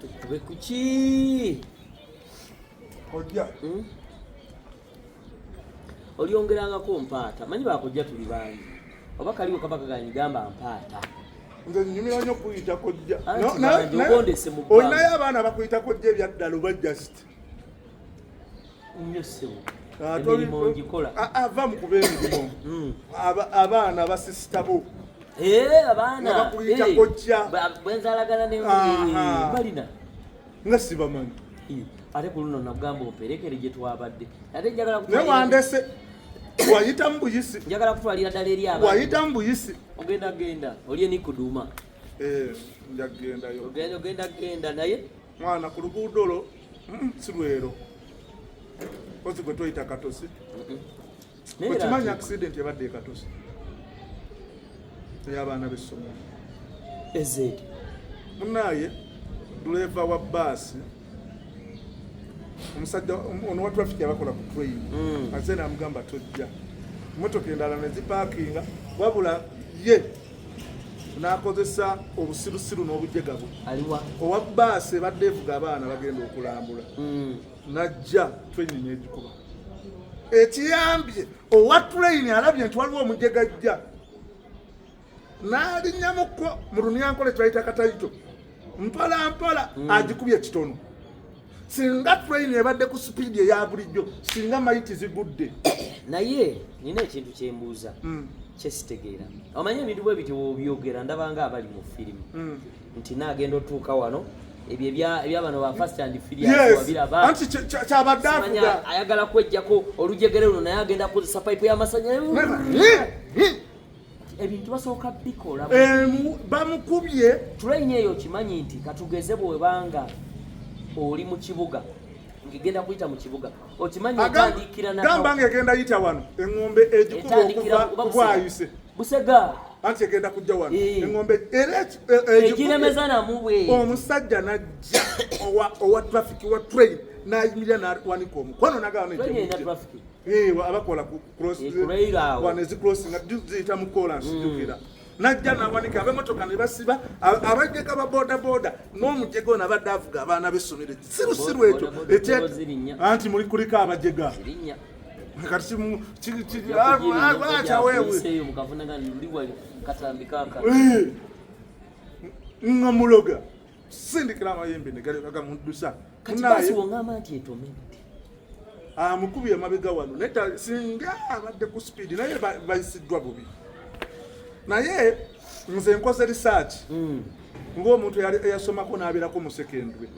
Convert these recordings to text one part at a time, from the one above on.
Tukube kuki? Kojja. Olyongerangako mpaata. Manyi bakojja tuli bangi. Oba kaliwo kaba kaganyi gamba mpaata. Nze nyumira nnyo okuyita kojja. Anti bangi, ogondese mu bbanga. Olinayo abaana bakuyita kojja ebyaddala oba just? Nnyo ssebo. Ah, Emirimu ngikola. Ah, ava mu kuba emirimu. Abaana basisita bo. Eh, abaana. Nga bakuyita Eh, kojja. Bwenzalagana ne Aha. balina. Nga sibamanyi. Eh, ate ku luno nagamba omperekere gye twabadde. Ate njagala Naye kutwalira- wandese wayitamu buyisi. Njagala kutwalira ddala eri abaana. Wayitamu buyisi. Ogenda genda olye ni kuduma. Eh, nja kugendayo. Ogenda ogenda genda naye mwana ku luguudo olwo si lwero. Kozi gwe toyita Katosi. Naye era Okimanyi accident ebadde e Katosi ey'abaana b'essomero. Ezedi. Munnaaye duleeva wa bbaasi omusajja ono wa traffic abakola ku train azze n'amugamba tojja, emmotoka endala ne zipaakinga, wabula ye n'akozesa obusirusiru n'obujega bwe. Aliwa? Owa bbaasi ebadde evuga abaana bagenda okulambula. Najja train n'egikuba. Ekiyambye owa train alabye nti waliwo omujega ajja n'alinnyamuko mu lunyankole kyebayita katayito mpola mpola agikubye kitono. Singa train ebadde ku sipiidi eya bulijjo singa mayiti zigudde. Naye nina ekintu kyembuuza kyesitegeera. Omanyi ebintu bwe bityo bw'obyogera ndaba nga abali mu firimu nti naagenda otuuka wano ebyo ebyabano ba Fast and Furious Yes. wabiraba. Anti kyabadde Simanya avuga. ayagala kwejjako olujegere luno naye agenda kukozesa payipu y'amasannyalaze. Ebintu basooka bikola. Bamukubye. Train eyo okimanyi nti katugeze bw'obanga oli mu kibuga ng'egenda kuyita mu kibuga okimanyi etandikira na Gamba ng'egenda yita wano eŋŋombe egikuba Etandikira okuva kuba Busega. Bwayise. Busega. Anti egenda kujja wano. Eŋŋombe era egikubye. Egiremeza namu bwe. Omusajja n'ajja owa traffic wa train n'ayimirira n'awanika omukono n'agamba Train erina nti traffic. Abakola ku cross Eh, ku rail awo. wano ezicrossing nga ziyita mu kolansi jjukira. Najja n'awanika ab'emmotoka ne basiba abajjeka ba boda boda n'omujega ono abadde avuga abaana b'essomero sirusiru ekyo. Boda boda zirinnya. Anti muli kuliko abajega. Zirinnya. Kati Ojja kugirinnya, ojja awewe. kuyiseeyo mu kavuna luli wali katambi kaaka. Nga muloga sindikira amayembe ne gagamuddusa. Kati baasi wongamba nti etomedde. Amukubye emabega wano naye singa abadde ku speed naye bayisiddwa bubi. Naye nze nkoze research ng'omuntu eyasomako n'abeerako mu secondary.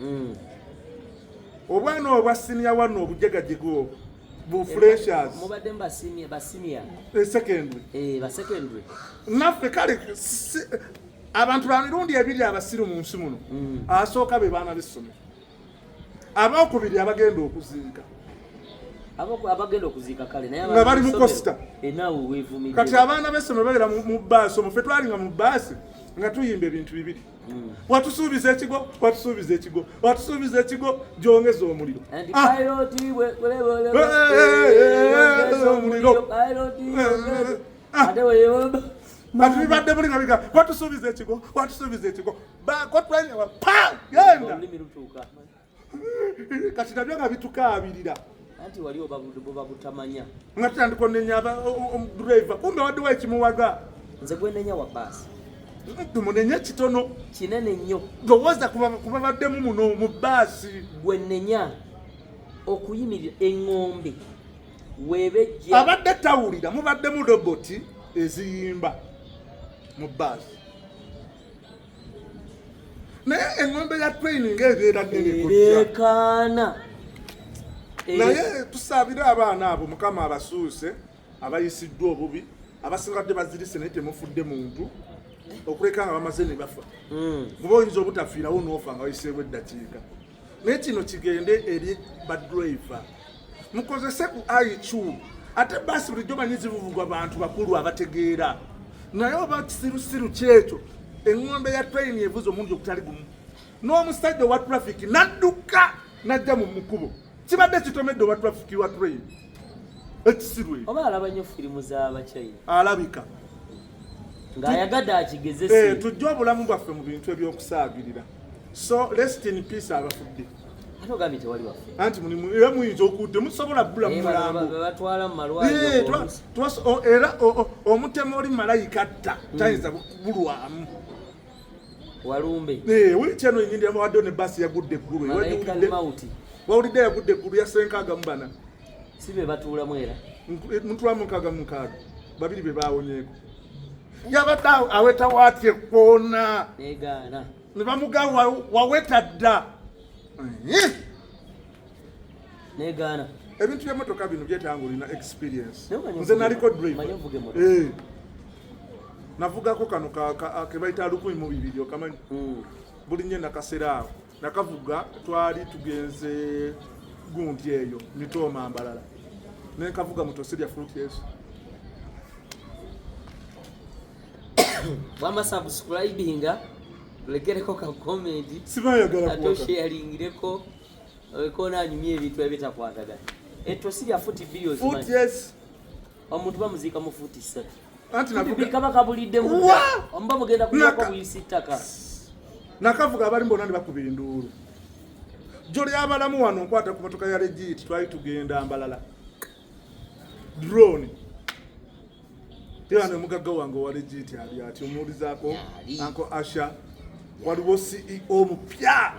Obwana obwa senior wano obujegajega obwo bu freshers. Mubadde mu ba senior. Secondary. Ba secondary. Naffe kale abantu ba mirundi ebiri abasiru mu nsi muno. Asooka be baana b'essomero, abokubiri abagenda okuziika. Abagenda okuziika kale naye Nga bali mu abaana coaster. b'essomero, naawe weevumidde. Kati abaana b'essomero babeera mu baasi omwo. Ffe twalinga mu baasi nga tuyimba ebintu bibiri: watusuubiza ekigo, watusuubiza ekigo, watusuubiza ekigo, gyongeza omuliro. Anti Ah! pilot Eh, omuliro. pilot Ah! ate we Kati bibadde muli nga biga watusuubiza ekigo, watusuubiza ekigo, kotwanya pa genda. Olulimi lutuuka. Kati nabyo nga bitukaabirira. Anti wali oba buba butamanya. Nga tutandika onenya driver, kumbe waddewo ekimuwaga. Nze gwenenya wa baasi. Tumunenye kitono. Kinene nnyo. Ndowooza kuba baddemu muno mu baasi. Gwenenya okuyimirira eŋŋombe weebejja. Abadde tawulira, mubaddemu roboti eziyimba mu baasi, naye eŋŋombe ya training ebeera nnene kujja. Ereekaana. Naye tusaabire abaana abo, Mukama abasuuse abayisiddwa obubi. Abasingadde bazirise naye temufudde muntu okuleka nga bamaze ne bafa. Kuba oyinza obutafiirawo n'ofa nga wayiseewo eddakiika. Naye kino kigende eri badriver, mukozese ku IQ. Ate baasi bulijjo manyi zivuvugwa bantu bakulu abategeera, naye oba kisirusiru kyekyo eŋŋombe ya train evuze omulundi ogutali gumu n'omusajja owa traffic n'adduka n'ajja mu mukubo, kibadde kitomedde owa traffic wa train ekisiru ekyo. Oba alaba nnyo firimu z'abachina. Alabika. Ng'ayagadde akigezese. Tujje obulamu bwaffe mu bintu ebyokusaagirira. So rest in peace abafudde. Ate ogambye tewali waffe. Anti mulimu era muyinza okudde musobola bbula Eh, bano mulambo. bebatwala mu malwaliro Eh, oluusi. era omutemu oli malayika tta tayinza kubulwamu. Walumbe. Eh, wiiki eno yenyini yabawaddeyo ne baasi yagudde eggulu. Malayika mauti. Wawulidde yagudde eggulu ya 64. Si be batuulamu era? Mutulamu 66. 2 be baawonyeeko. Yabadde aweta waati ekkoona. Negaana. Ne bamuga waweta dda. Negaana. Ebintu by'emmotoka bino byetaaga olina experience. Naye omanyi Nze ovuga naliko emmotoka? driver. Omanyi ovuga emmotoka? Navugako kano ke bayita 1200 okamanyi? Buli nnyo nakasera awo. Nakavuga twali tugenze gundi eyo mitooma mbalala. Ne nkavuga mu ttosi lya Fruit Yesu. Wama subscribinga, tulekereko ka comment. Sibayagala Ate kuwaka. osharingireko, oleko anyumye ebintu ebitakwatagana. Ettosi lya futi 2 ozimanyi. Futi yes. Omuntu bamuziika mu futi 3. Anti Futi navuga bbiri kaba kabulidde mu Wa! dda. Omuba mugenda kunyako buyisi ttaka. Nakavuga abali mbona ne bakuba enduulu. Jjo ly'abalamu wano nkwata ku motoka ya Legit twali tugenda Mbalala. Drone. Tera ne mugagga wange owa Legit ali ati omuwulizaako Yali. Uncle Asha. Waliwo CEO mupya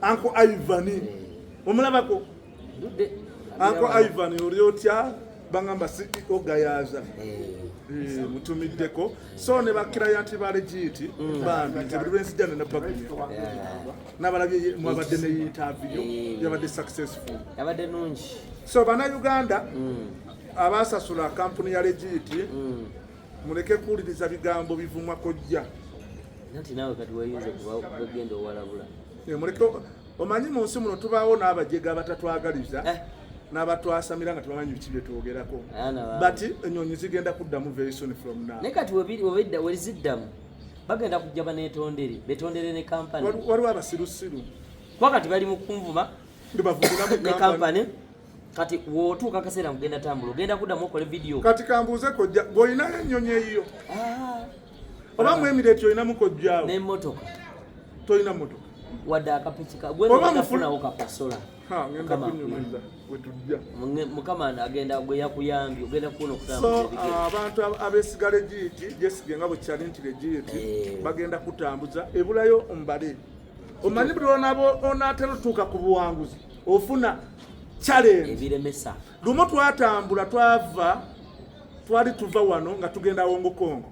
Uncle Ivan. Omulabako? Ndudde. Uncle Ivan oli otya? Bangamba CEO Gayaza. Mutumiddeko. So ne bakirayanti ba Legit bambi nze buli lwe nsijja ne nabagumya. N'abalabye mwabadde ne interview, yabadde successful. Yabadde nnungi. So bannayuganda abasasula kampuni ya Legit muleke kuwuliriza bigambo bivumwa kojja. Nanti naawe kati weyinza kuba genda owalabula. Muleke omanyi mu nsi muno tubaawo n'abajega abatatwagaliza n'abatwasamira nga tebamanyi biki bye twogerako. Aana But ennyonyi zigenda kuddamu very soon from now. Naye kati weziddamu bagenda kujja baneetondere, betondere ne kampani. Waliwo abasirusiru. Kuba kati bali mu kunvuma Ndibavugula mu ne kampani. kampani. Kati w'otuuka akaseera ng'ogenda tambula, ogenda kuddamu okole vidiyo. Kati kambuuze kojja, bw'olinayo ennyonyi eyiyo? Oba mu Emirate olinamu kojjaawo? N'emmotoka. Tolina mmotoka? Wadde akapiki ka, gwe Oba n'ogenda mufulu- kufunawo kapasola. Ha, ngenda Mukama kunyumiza we tujja. Mukama agenda gwe yakuyambye, ogenda kuwona okutambuza So, ebigere. abantu abeesiga Legit, gyesige nga bwe kyali nti Legit, bagenda kutambuza, ebulayo mbale. Omanyi buli lw'onaaba onaatera otuuka ku buwanguzi, ofuna challenge. Ebiremesa. Lumu twatambula twali tuva wano nga tugenda Hong Kong.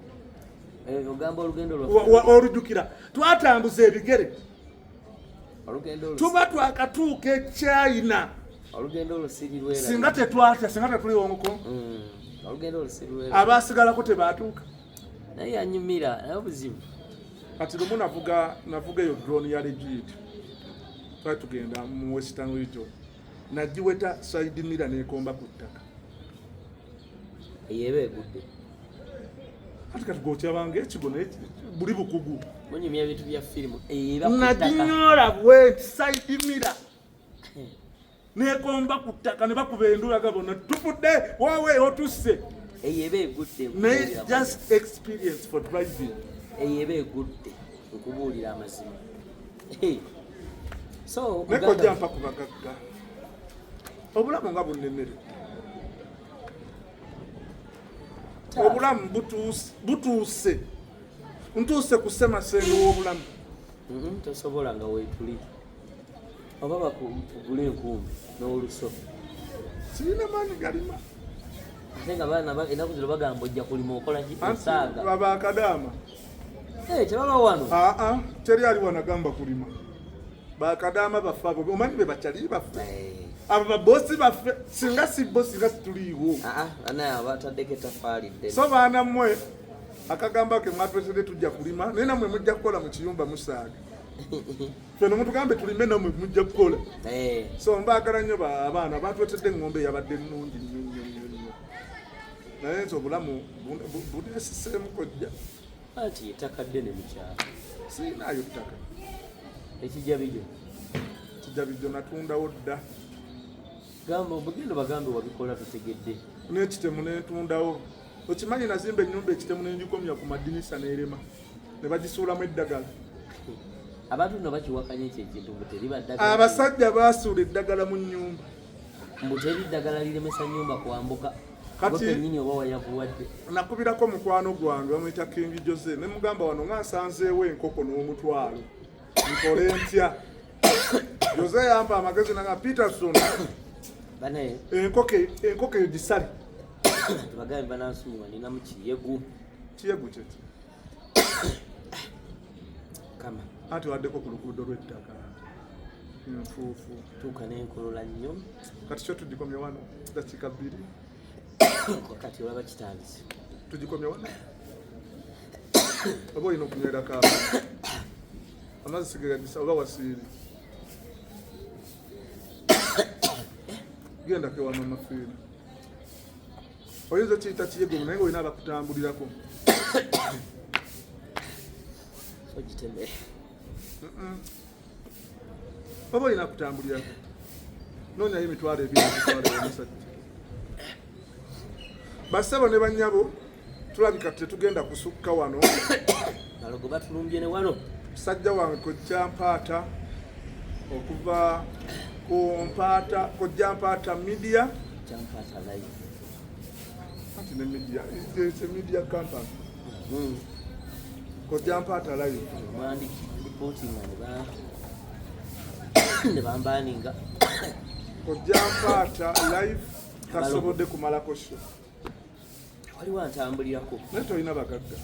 Ogamba olugendo lwaffe. Olujjukira. Twatambuza ebigere. Olugendo olwo Tuba twakatuuka e China. Olugendo olwo siri lwera. Singa tetwatya, singa tetuli Hong Kong. Olugendo olwo siri lwera. Abaasigalako tebaatuuka. Naye yanyumira, naye obuzibu. Kati lumu navuga eyo drone ya Legit. Twali tugenda mu Western Region. Nagiweta side mirror n'ekomba ku ttaka. Eyo eba egudde. Ate kati gw'okyabanga ekigo naye buli bukugu. Munyumya ebintu bya firimu. Eyo eba ku ttaka. Naginyoola bwenti side mirror. N'ekomba ku ttaka ne bakuba endulaga bonna tufudde waawe otusse. Eyo eba egudde. Naye just experience for driving. Eyo eba egudde. Nkubuulira amazima. Hey. So, Naye muganda kojja mpa ku bagagga. Obulamu nga bunnemere. Taata. Obulamu butuuse. Ntuuse ku ssemasendo w'obulamu. Tosobola nga weetuli. Oba bakugule enkumbi n'oluso. Sirina maanyi galima. Ate nga baana ennaku zino bagamba ojja kulima okola ki? Anti Osaaga. baba akadaama. Tebaba wano. Aa, teri ali wanagamba kulima. Bakadaama baffe abo, omanyi be bakyali baffe. Abo babosi baffe, singa si bo singa situliiwo. Aa, bana bataddeko ettaffaali ddene. So baana mmwe, akagamba ke mwatwetedde tujja kulima, naye nammwe mujja kukola mu kiyumba musaaga. Ffeno mutugambe tulime nammwe mujja kukola. So mbaagala nnyo abaana, batwetedde eŋŋombe eyabadde nnungi nnyo nnyo nnyo nnyo. Naye nze obulamu buneesiseemu kojja. Anti ettaka ddene mu kyalo. Siinaayo ttaka. Ekijabijjo. Kijabijjo natundawo dda. Gamba obugendo bagambe wabikola tutegedde. N'ekitemu nentundawo. Okimanyi nazimba ennyumba ekitemu nengikomya ku madinisa n'erema. Ne bagisuulamu eddagala. Abantu nno bakiwakanya ekyo ekintu mbu teriba ddagala. Abasajja baasuula eddagala mu nnyumba. Mbu teri ddagala liremesa nnyumba kwambuka. Kati Gwe kennyini oba wayavuwadde. Nakubirako mukwano gwange bamuyita King Jose ne mugamba wano nga nsanzeewo enkoko n'omutwalo nkole ntya. Jose yampa amagezi nanga Peterson Banaye enkoko eyo gisale. Tubagambe banansonyiwa nina mu kiyegu. Kiyegu kyeki? Kama. Anti waddeko ku luguudo lw'ettaka. Nfuufu. Tuuka n'enkolola nnyo. Kati kyo tugikomye wano dakiika 2. Kati olaba kitandise. Tugikomye wano. Oba olina okunywerako amazzi. Amazzi sigagagisa oba wasiiri. Genda ke wa Mama Fiina. Oyinza okiyita kiyego naye ng'olina abakutambulirako. Ogitemere. Oba olina kutambulirako. Noonyayo emitwalo ebiri emitwalo omusajja. Bassebo ne bannyabo tulabika tetugenda kusukka wano. Balogo batulumbye ne wano. Musajja wange Kojja Mpaata okuva ku Mpaata, Kojja Mpaata Media. Kojja Mpaata Live. Anti ne media, it's a media company. Kojja Mpaata Live. Mwandi reporting ne bambaninga. Kojja Mpaata Live tasobodde kumalako show. Waliwo antambulirako. Naye tolina bagagga.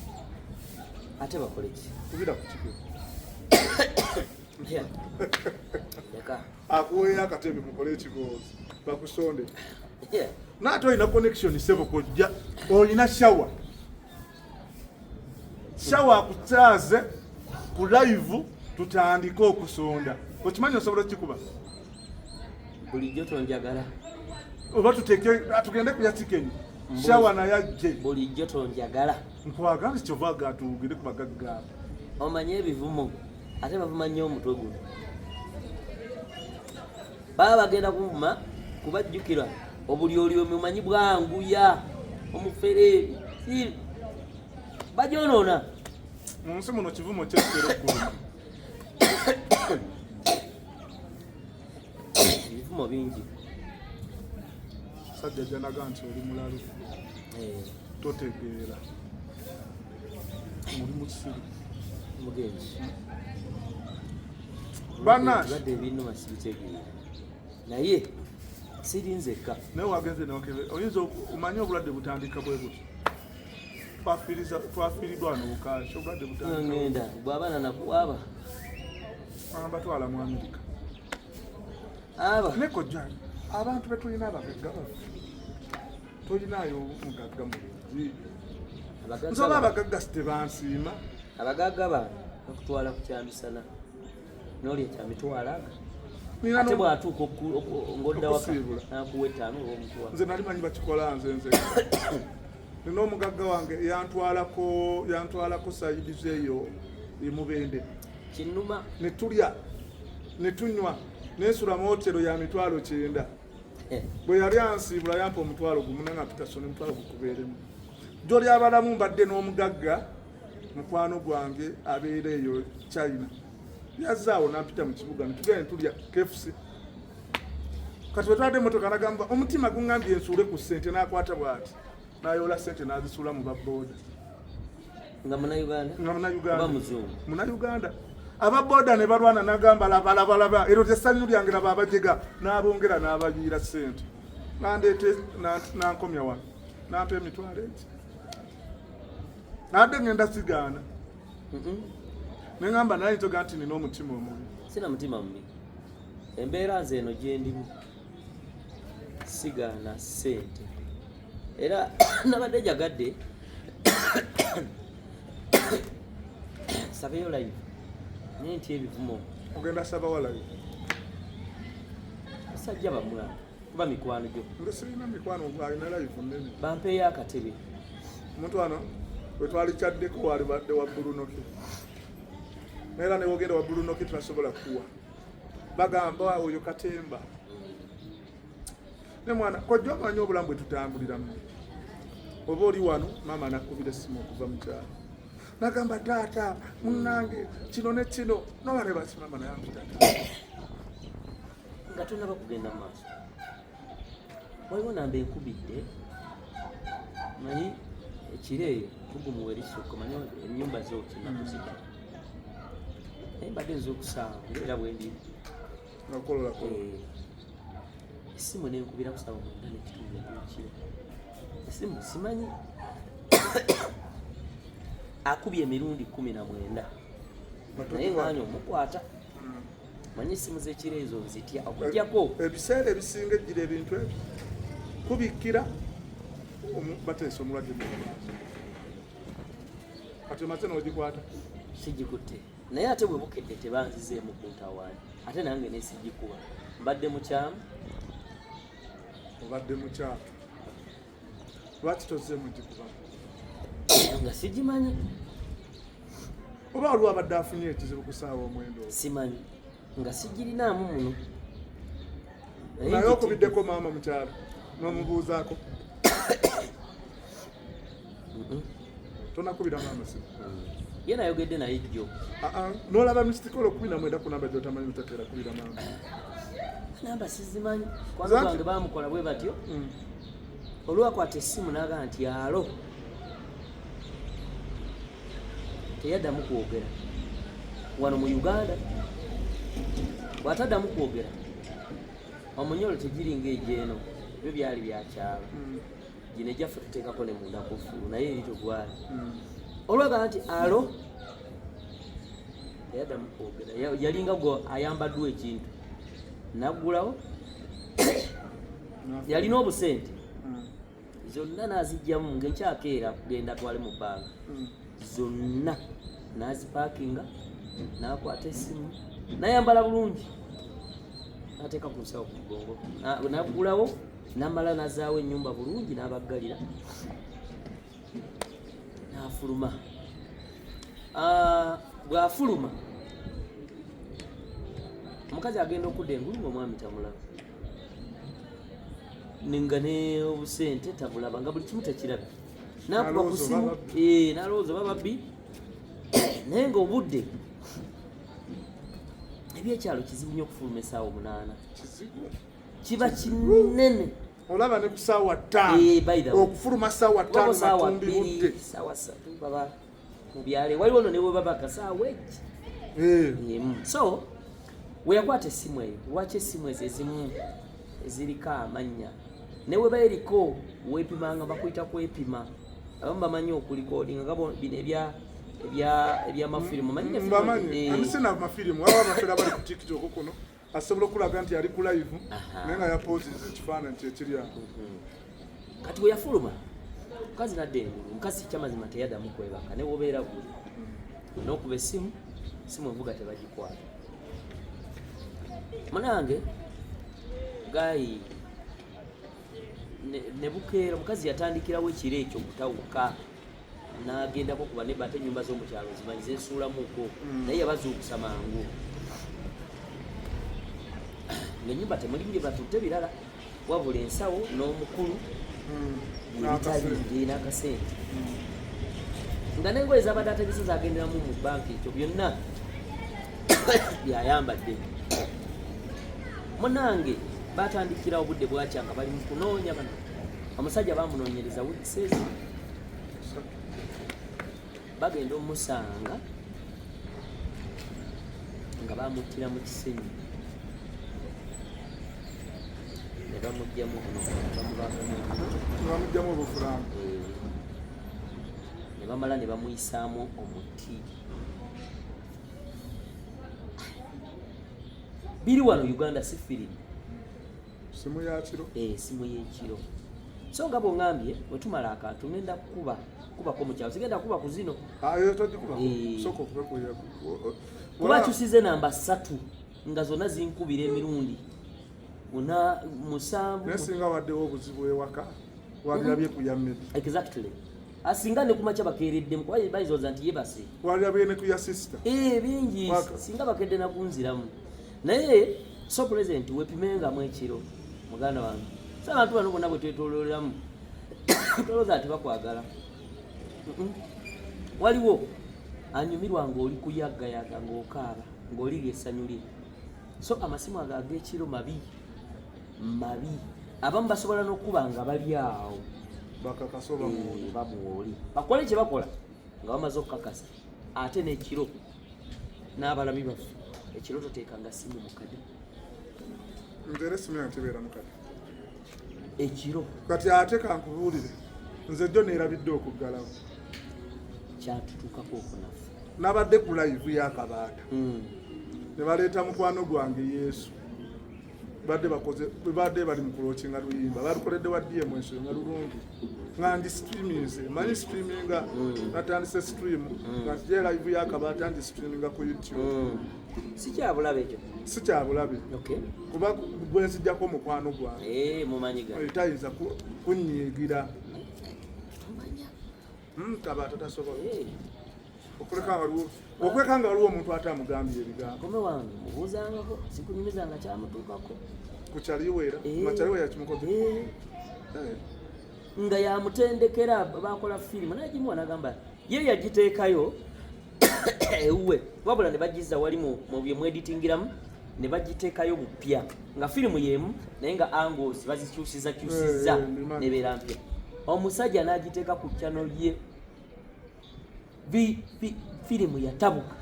Ate bakole ki? Kubira ku kigere. Leka. Akuweeyo akatebe mukole ekiboozi bakusonde. Naye ate olina connection ssebo kojja, olina shower. Shower akukyaze ku live tutandike okusonda. Okimanyi osobola okukikuba? Bulijjo tonjagala. Oba tuteeke, tugende ku ya chicken. Shower naye ajje. Bulijjo tonjagala. Nkwagala kyova aga tugende ku bagagga. Omanye ebivumo ate bavuma nnyo omutwe guno. Baba bagenda kuvuma kubajjukira obulyolyomi omanyi bwanguya omufere si bajonoona. Mu nsi muno kivumo kyekitera okkuluma. Ebivumo bingi. Sajja janaga nti oli mulalu. Totegeera. Oli musiru. Mugenzi. Bannange. Ebirwadde ebinnuma sibitegeera. Naye siri nzekka. Naye wagenze newakebe oyinza omanye obulwadde butandika bwe buti. Twafiiriddwa wano Bukaaki, obulwadde butandika. Ngenda, bw'abaana nakuwaaba. Batwala mu Amerika. Aba. Ne kojja, abantu be tulina abagagga baffe. Tolinaayo mugagga mulungi. Abagagga Nsoba ba- abagagga si tebansiima. Abagagga ba bakutwala ku kyamisana. N'olya kya mitwalo aga. Nina Ate no- bw'atuuka ng'odda waka, Okusiibula. n'akuwa etaano oba omutwalo. Nze nali manyi bakikola nze nze. Nina omugagga wange yantwalako sayidi zeeyo e Mubende. Kinnuma. Ne tulya, ne tunywa, ne nsula mu hotelo ya mitwalo 90. Bwe yali ansiibula yampa omutwalo gumu nange Peterson omutwalo gukubeeremu. Jjo ly'abalamu mbadde n'omugagga mukwano gwange abeera eyo China. Yazzaawo n'ampita mu kibuga ne tugenda ne tulya KFC. Kati bwe twadde emmotoka n'agamba omutima guŋŋambye nsuule ku ssente n'akwata bw'ati. N'ayoola ssente n'azisuula mu babbooda. Nga Munnayuganda? Nga Munnayuganda. Oba muzungu? Munnayuganda. Ababbooda ne balwana n'agamba laba, laba, laba, eryo ly'essanyu lyange laba abajega n'abongera n'abayiira ssente. N'andeeta n'ankomya wano. N'ampa emitwalo egi. Nadde ngenda sigaana. Ne ŋŋamba naye ntoga nti nina omutima omubi. Sina mutima mubi. Embeera nze eno gye ndimu. Sigaana ssente. Era nabadde njagadde sabeyo live. Naye nti ebivumo. Ogenda saba wa live? Basajja bammwe kuba mikwano gyo. Nze sirina mikwano, alina live nnene. Bampeeyo akatebe. Omuntu wano bwe twali kyaddeko wali badde wa Bulunoki. Naye era ne wogenda wa Bulunoki tebasobola kukuwa. Bagamba oyo katemba. Ne mwana, kojja omanyi obulamu bwe tutambuliramu. Oba oli wano, maama anakkubira essimu okuva mu kyalo. Nagamba, "Taata munange, kino ne kino." Nobale bakimama, naye ampita. Nga tonaba kugenda mu maaso, waliwo namba enkubidde. Manyi ekiro eyo tugumuwa erisukka, manyi ennyumba zokyenakuzita, naye mbadde nza okusaawa ngaera bwendi. Nakololako. Essimu nenkubira kusaba 9:30 ebyekiro. Essimu simanyi akubye emirundi 19, naye nganya omukwata. Manyi essimu z'ekiro ezo nzitya okugjako. Ebiseera ebisinga ejjira ebintu ebyo kubikkira bateesa omulwadde mu maaso. Kati omaze n'ogikwata? Sigikutte, naye ate bwe bukedde tebanzizeemu kuntawaanya, ate nange nesigikuba. Mbadde mukyamu. Obadde mukyamu. Lwaki tozzeemu gikuba? Nga sigimanyi. Oba waliwo abadde afunye ekizibu ku ssaawa 9 olwo? Simanyi, nga sigirinaamu muno. Naye okubiddeko maama mukyalo n'omubuuzaako? Tonakubira maama simu? Ye nayogedde naye jjo. Ah, ah, n'olaba missed call 19 ku namba gy'otamanyi, mutakeera kubira maama. Namba sizimanyi kwano. Gwange bamukola bwe batyo. Olwakwata essimu naga nti, "Hello." Teyaddamu kwogera. Wano mu Uganda bw'ataddamu kwogera, omunyolo tegiringa egyeno, ebyo byali byakyalo. Gino egyaffe tuteekako ne munda kufulu, naye eri tegwali. Olwagala nti, "Hello," teyaddamu kwogera. Yalinga gwe ayambaddwa ekintu naggulawo. Yalina obusente zonna n'azijjamu ngaenkyakeera kugenda atwale mu bbanga. Zonna n'azipaakinga, n'akwata essimu, n'ayambala bulungi, n'ateeka ku nsawo ku mugongo, n'aggulawo, n'amala n'azaawo ennyumba bulungi, n'abaggalira, n'afuluma. Ah, bw'afuluma omukazi agenda okudda engulu nga omwami tamulaba, nga ne obusente tabulaba, nga buli kimu tekirabye. Nakuba ku N'alowooza simu. oba babbi. Eh, n'alowooza oba babbi, naye nga obudde ebyekyalo kizibu nnyo okufuluma essaawa 8. Kizibu. Kiba kinene. Olaba ne ku ssaawa 5. Eh, by the way. Okufuluma ssaawa Wabo 5 saawa matumbi 2, budde. saawa 3 baba mu byalo. Waliwo no ne bwe babaka saawa egi 1. So weyakwata essimu eyo, lwaki essimu ezo ezimu eziriko amannya ne weba eriko weepimanga, bakuyita kwepima. Abamu bamanyi okulikodinga nga bino ebyamafirimu, manyi ne Mbamanyi. Amisina mafirimu, waba abafere abali ku TikTok kuno, asobola okulaga nti ali ku live, naye nga yapozinze ekifaananyi kyekiri awo. Kati we yafuluma omukazi nadda engulu, omukazi kyamazima teyaddamu kwebaka. Ne wobeera guli n'okuba essimu, simu evuga tebagikwata. Munange gayi ne bukeera, omukazi yatandikirawo ekiro ekyo okutawuka, n'agendako kuba ne bate ennyumba z'omukyalo zimanyi zensuulamuko. Naye yabazuukusa mangu ng'ennyumba temuli bye batutte birala wabula ensawo n'omukulu N'akasente. ebitali n'akasente, nga n'engoye zabadde ategese zagenderamu mu banka, ekyo byonna byayambadde. Munange batandikira obudde bwakya nga bali mu kunoonya bano. Omusajja bamunoonyereza weeks, bagenda omusanga nga bamuttira mu kisenyi, ne bamugjamu buno, bamubagamu. Bamugjamu obufulanga. Ne bamala ne bamuyisaamu omuti. Biri wano Uganda, si firimu. Simu yakiro. Esimu y'ekiro. So nga bwongambye, bwetumala akantu ngenda kukuba kubako mukyalo, sigenda kuba ku zino. Ayo togikuba. Sooka okube ku Kuba akyusize namba 3 nga zonna zinkubira emirundi muna 7. Naye singa waddewo obuzibu ewaka, walirabye ku ya mmere. Exactly, asinga ne kumakya bakeereddemu, kuba bayinza nti yebase. Walirabye ne ku ya sister. Eh, bingi. Singa bakedde nakunziramu. Naye so president, wepimengamu ekiro, muganda wange. So abantu bano bonna bwe twetololeramu, tolowooza nti bakwagala. Waliwo Anyumirwa ng'oli kuyaggayaga, ng'okaaba, ng'olirya essanyu lye. So amasimu ago ag'ekiro mabi mabi. Abamu basobola n'okuba nga bali awo bakakasa oba muwoli. Bamuwooli, bakole kye bakola nga bamaze okukakasa. Ate n'ekiro, n'abalabi baffe, ekiro toteekanga simu mukade. Nze era esimu yange tebeera mukadde. Ekiro. Kati ate kankubuulire, nze jjo neerabidde okuggalawo. Kyatutuukako okunaffe. Nabadde ku live y'akabaata ne baleeta mukwano gwange Yesu. Badde bakoze, badde bali mu kulaunchinga luyimba, balukoledde wa DMS nga lulungi, nga ndi streaminze, manyi streaminga, natandise stream nga nzija live y'akabaata, ndi streaminga ku YouTube. Si kyabulabe ekyo. Si kyabulabe kuba gwe nzijjako mukwano gwange. Eh, mumanyi ga tayinza kunyiigira. Tomanya. Kabaata tasobola okuleka nga waliwo omuntu ate amugambye ebigambo. Kome wange mubuuzangako, sikunyumizanga kyamutuukako. Ku kyaliweera. Nga kyaliweera kimukoze. Nga yamutendekera, bakola firimu nagimuwa, nagamba ye yagiteekayo ewuwe, wabula ne bagiza wali mu byemweditingiramu ne bagiteekayo bupya, nga firimu yemu naye nga angles bazikyusiza kyusiza mbimanyi. Nebeera mpya. Omusajja n'agiteeka ku channel ye. Firimu yatabuka,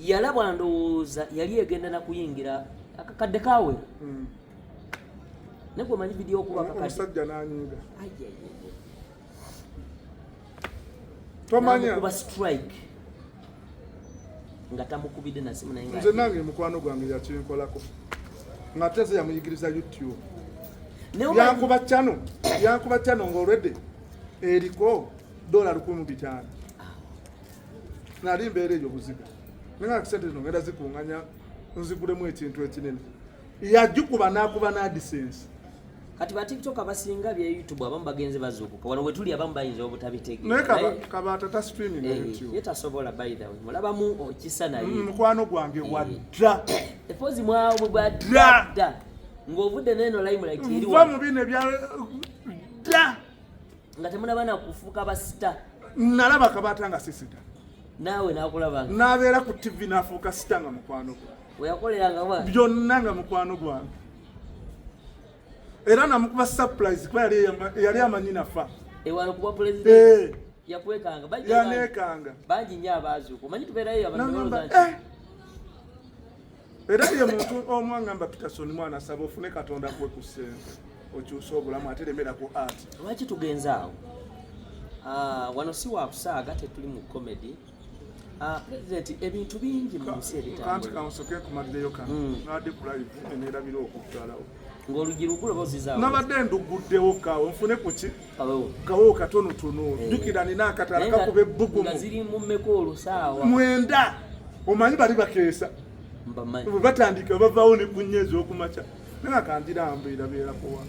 yalabwa, ndowooza yali egenda nakuyingira akakadde kawera. Naye gwe omanyi vidiyo okuba akakadde. Omusajja n'anyiiga. Ai, ai, ai, ai. Tomanya. N'amukuba strike nga tamukubidde na simu, naye nga Nze nange mukwano gwange yakinkolako, nga teze yamuyigiriza YouTube. Naye omanyi- Yankuba channel ng'olwedde eriko dola 1500. Nali mbeera eyo buziga, naye nga sente zino ngenda zikuŋŋanya nzigulemu ekintu ekinene. Yagikuba n'akuba n'AdSense. Kati ba TikTok abasinga bya YouTube, abamu bagenze bazuukuka. Wano wetuli abamu bayinza obutabitegeera. Naye Kabaata ta streaming YouTube. Ye tasobola. By the way, mulabamu okisa naye. Mukwano gwange wadda. Epozi mwawe bwadda ng'ovudde neeno limelight eri Nva wano. mu bino ebya dda. Nga temunaba nakufuuka ba star. Nalaba Kabaata nga sisita. Naawe nakulaba nga N'abeera ku TV n'afuuka star nga mukwano gwange. Weyakoleranga wa Byonna nga mukwano gwange, era namukuba surprise kuba yali amanyi nafa. Ewano kuba president. Yakwekanga. Yaneekanga. Bangi nnyo abaazuuka, omanyi tubeerayo abantu Nagamba, balowooza nti "Eh." Era ye muntu omu agamba, "Peterson mwana, saba ofune Katonda kuwe ku ssente okyuse obulamu, ate lemera ku art." Lwaki tugenze awo? Ah, wano si wakusaaga, tetuli mu comedy. Ah, president, ebintu bingi mu nsi Kanti ebitambula. Kansoke nkumalireyo kano. Nabadde ku live neneerabira okuggalawo. Ng'oluggi lugulu oba ozizaawo? Nabadde nduguddewo kaawo nfune kuki. Kawewo. Kawewo katonotono. Jjukira nina akatala Naye kakuba ebbugumu. Nga ziri mu mmeka olusaawa? 9. Omanyi bali bakeesa. Mbamanyi. Bwe batandika bavaawo ne ku nnya ez'okumakya, naye nga kangira mbeera beerakowa.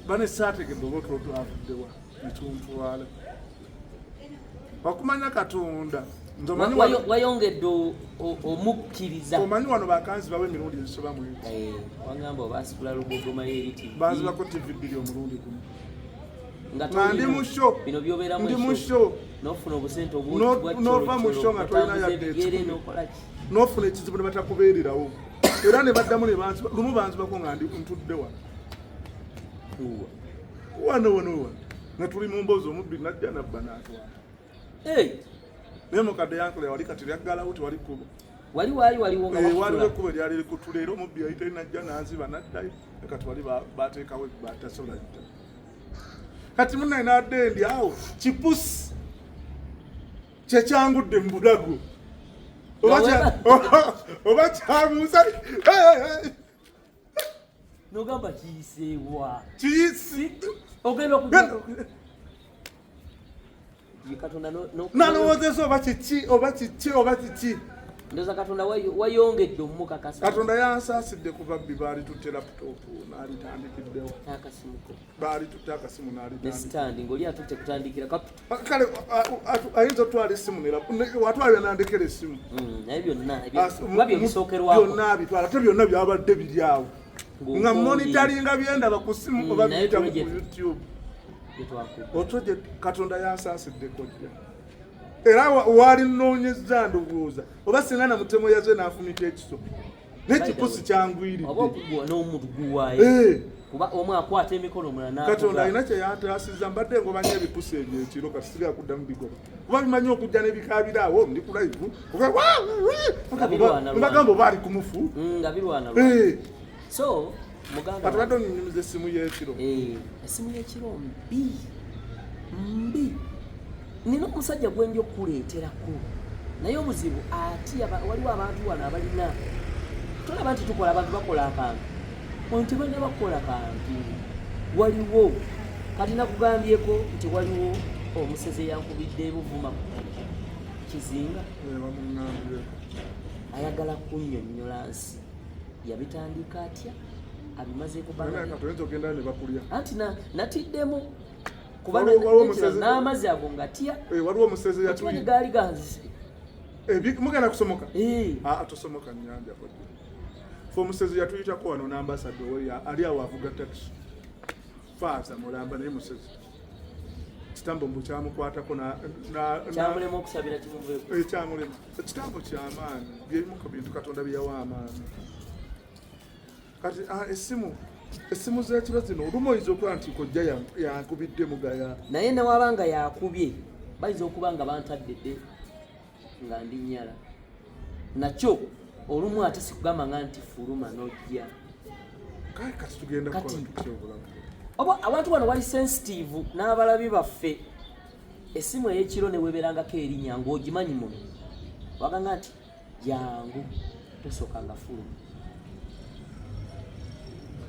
Bane saategedde oba otulo twavuddewa netuntwala okumanya Katonda. Nze omanyi Wayongedde omukkiriza. Omanyi wano bakanzibawo emirundi ezisoba mu egi. Eh, wangamba obaasitula lugogoma eri TV. Banzibako TV bbiri omulundi gumu. Nga Nga ndi mu show. Bino byobeeramu. Ndi mu eshow. show. N'ofuna obusente N'ova mu show nga tolina obwotambuza yadde ebigere ekikumi. n'okola ki? N'ofuna ekizibu ne batakubeererawo, era ne baddamu ne banziba. Lumu banzibako nga ndi ntudde wano. Uwa. Wano wano wano nga tuli mu mboozi, omubbi najja nabba n'atwala. Hey, Naye mukadde yankola wali kati lyaggalawo, tewali kkubo. Wali waali waliwo nga Eh, waliwo bakutula. ekkubo lyali likutula, era omubbi yali talinajja nanziba naddayo. Kati wali bateekawo ebbaati, tasobola yita. Kati munaye nadde ndi awo, kipusi kyekyangudde mu bulago oba oba kyabuuza. Nogamba kiyiseewa? Kiyisi. Ogenda oku Ye Katonda Nalowoozesa oba kiki, oba kiki, oba kiki. Ndowooza Katonda wayongedde omukakasa. Katonda yansaasidde kuba bbi baali tutte laptop n'alitandikiddewo. Akasimuko. Baali tutte akasimu Ne n'alitandika. Stand ng'oli atutte kutandikira capital. Kale ayinza otwala essimu, watwala nandekera essimu. Naye byonna kuba bye bisookerwako. Byonna abitwala, ate byonna byabadde biri awo nga Ng'okombye. monitoringa byendaba ku simu oba Naye biyita ku project. YouTube. Byetwakuba. Otwoje Katonda yansaasidde kojja. Era waali nnoonyezza ndowooza oba singa namutemo yaze n'afumita ekiso n'ekipusi kyangwiridde. Oba okugwa n'omuntu guwaayo. Kuba omu akwata emikono omulala n'akuga. Katonda alina kye yantaasizza, mbadde ngoba nnyo ebipusi ebyo ekiro, kati sigala kuddamu bigoba kuba bimanyi okujja n'ebikaabira awo ndi ku live. Nga birwana. Mbagamba oba ali ku mufu. Nga birwana lwana. So muganda Kati badde onyumiza essimu y'ekiro. Essimu y'ekiro mbi mbi. Nina omusajja gwe ndi okukuleeterako, naye obuzibu ati waliwo abantu wano abalina, tolaba nti tukola, abantu bakola akantu ono tebalina bakola kantu. Waliwo kati nakugambyeko nti waliwo omusezi eyankubidde ebuvuma kizinga. Bamuŋŋambyeko. Ayagala kunnyonnyola nsi yabitandika atya, abimazeeko Naye bbanga. kati oyinza ogendayo ne bakulya. Anti natiddemu kuba Waliwo omusezi- n'amazzi ago ngatya. Waliwo omusezi okimanyi yatuyi gaali ganzise. Mugenda kusomoka? Eh. Ah, tosomoka nnyanja kojja. Fe omusezi yatuyitako wano n'ambassador we ali awo avuga taxi, faaza mulamba, naye musezi kitambo mbu kyamukwatako Kyamulema okusabira kimuveeko. Kyamulema. Ekitambo kyamaanyi, byebimu ku bintu Katonda byeyawa amaanyi. Kati essimu z'ekiro zino olumu oyinza okuba nti kojja yankubidde mugaya. Naye newaba nga yakubye, bayinza okuba nga bantadde dde nga ndi nnyala nakyo olumu, ate sikugamba nga nti fuluma n'ojja. Kale kati tugenda Kati- kukola tutya obulamu? Oba abantu bano bali sensitive n'abalabi baffe. Essimu ey'ekiro neweberangako erinnya ng'ogimanyi muno, waganga nti jangu, tosooka nga fuluma.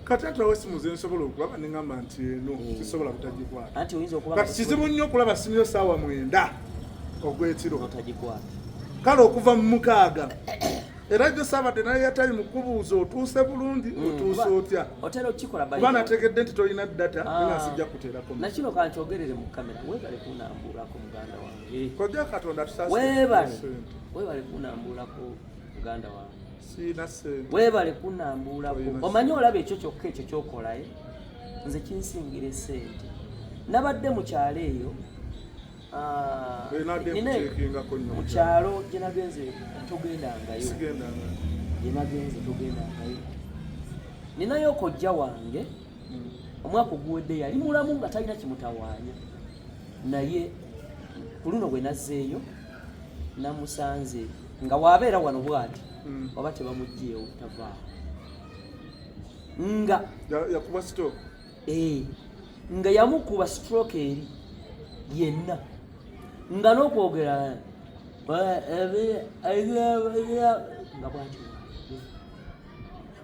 Kati ate awo essimu zensobola okulaba neŋŋamba nti eno sisobola butagikwata. Anti oyinza okuba Kati kizibu nnyo okulaba simu yo saawa 9 ogw'ekiro. Notagikwata. Kale okuva mu 6 era jjo saabadde naye yatali mu kubuuza otuuse bulungi, otuuse otya. Otera okukikola by Kuba the way. nategedde nti tolina data, nga sijja kuteerako. Nakino kankyogerere mu kamera, weebale kunambuulako muganda wange. Kojja Katonda tusaasire. Weebale. Sente. Weebale kunambuulako muganda wange. Siina sente. Weebale kunambuulako. Olina Omanyi olaba ekyo kyokka ekyo kyokolaye nze kinsingira esente. Nabadde mu kyalo eyo, Nadde nkukyekingako nnyo. Mu kyalo gye nagenze togendangayo. Sigendanga. Gye nagenze togendangayo. Ninayo kojja wange, omwaka oguwedde yali mulamu nga talina kimutawaanya, naye ku luno bwe nazzeeyo namusanze nga waabeera wano bw'ati, oba tebamugjeewo tavaawo nga Yakuba stroke. Nga yamukuba stroke eri yenna nga n'okwogera nga bwatyo.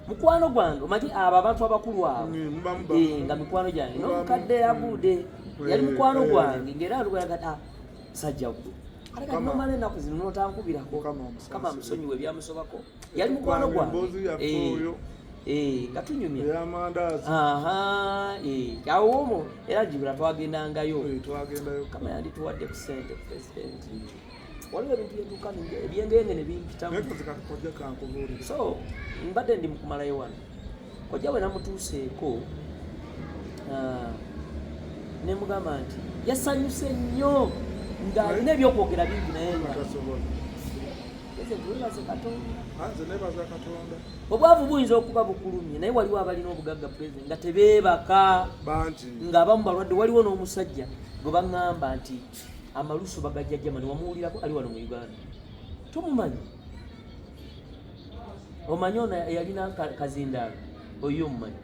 Mukwano gwange, omanyi abo abantu abakulu abo, Mubamu nga mikwano gyange Mubamu. n'omukadde yagude yali mukwano gwange, ngaera alugalaga sajja gwe ate kati nomala ennaku zino notankubirako. Mukama amusaasire. Kama amusonyiwe ebyamusobako, yali mukwano gwange. Emboozi yaffe oyo. Nga tunyumya. Ey'amandaazi. Aha, awo omwo era jibula twagendangayo. Twagendayo. Kama yandituwadde ku sente president, waliwo ebintu byetuuka ebyengenge ne bimpitamu. Naye kazi kakojja kankubuulire. So mbadde ndi mukumalayo wano, kojja bwe namutuuseeko, ne mugamba nti yasanyuse nnyo ng'alina ebyokwogera bingi, naye nga Tasobola. President, weebaze Katonda. Ah, nze nebaza Katonda. Obwavu buyinza okuba bukulumye, naye waliwo abalina obugagga president nga tebeebaka. Bangi. Ng'abamu balwadde. Waliwo n'omusajja gwe baŋŋamba nti amalusu bagajja Germany, wamuwulirako? Ali wano mu Uganda, tomumanyi? Omanyi ono yalina kazindaalo oyo, omumanyi?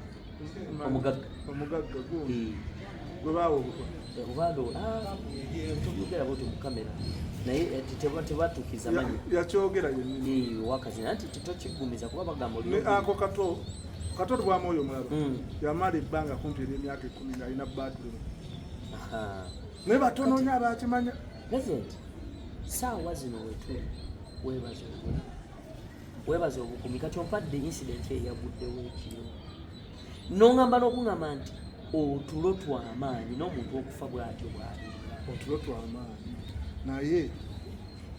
Omugagga. Omugagga gundi gwe baawa obutwa. Obando tobyogera bwotyo mu kamera, naye tebatuukiza manyi. Yakyogera yennyini. Owakazinda nti tokiggumiza kuba bagamba oli Ne ako kato kato tubwamu oyo omulaba. Yamala ebbanga kumpi eryemyaka 10 ng'alina bathroom. Naye batono nnyo abakimanya. President, saawa zino wetuli, weebaza obulamu, weebaza obukumi. Kati ompadde incident eyaguddewo ekiro, noŋŋamba n'okuŋŋamba nti otulo twamaanyi n'omuntu okufa bw'atyo bw'abeera. Otulo twamaanyi, naye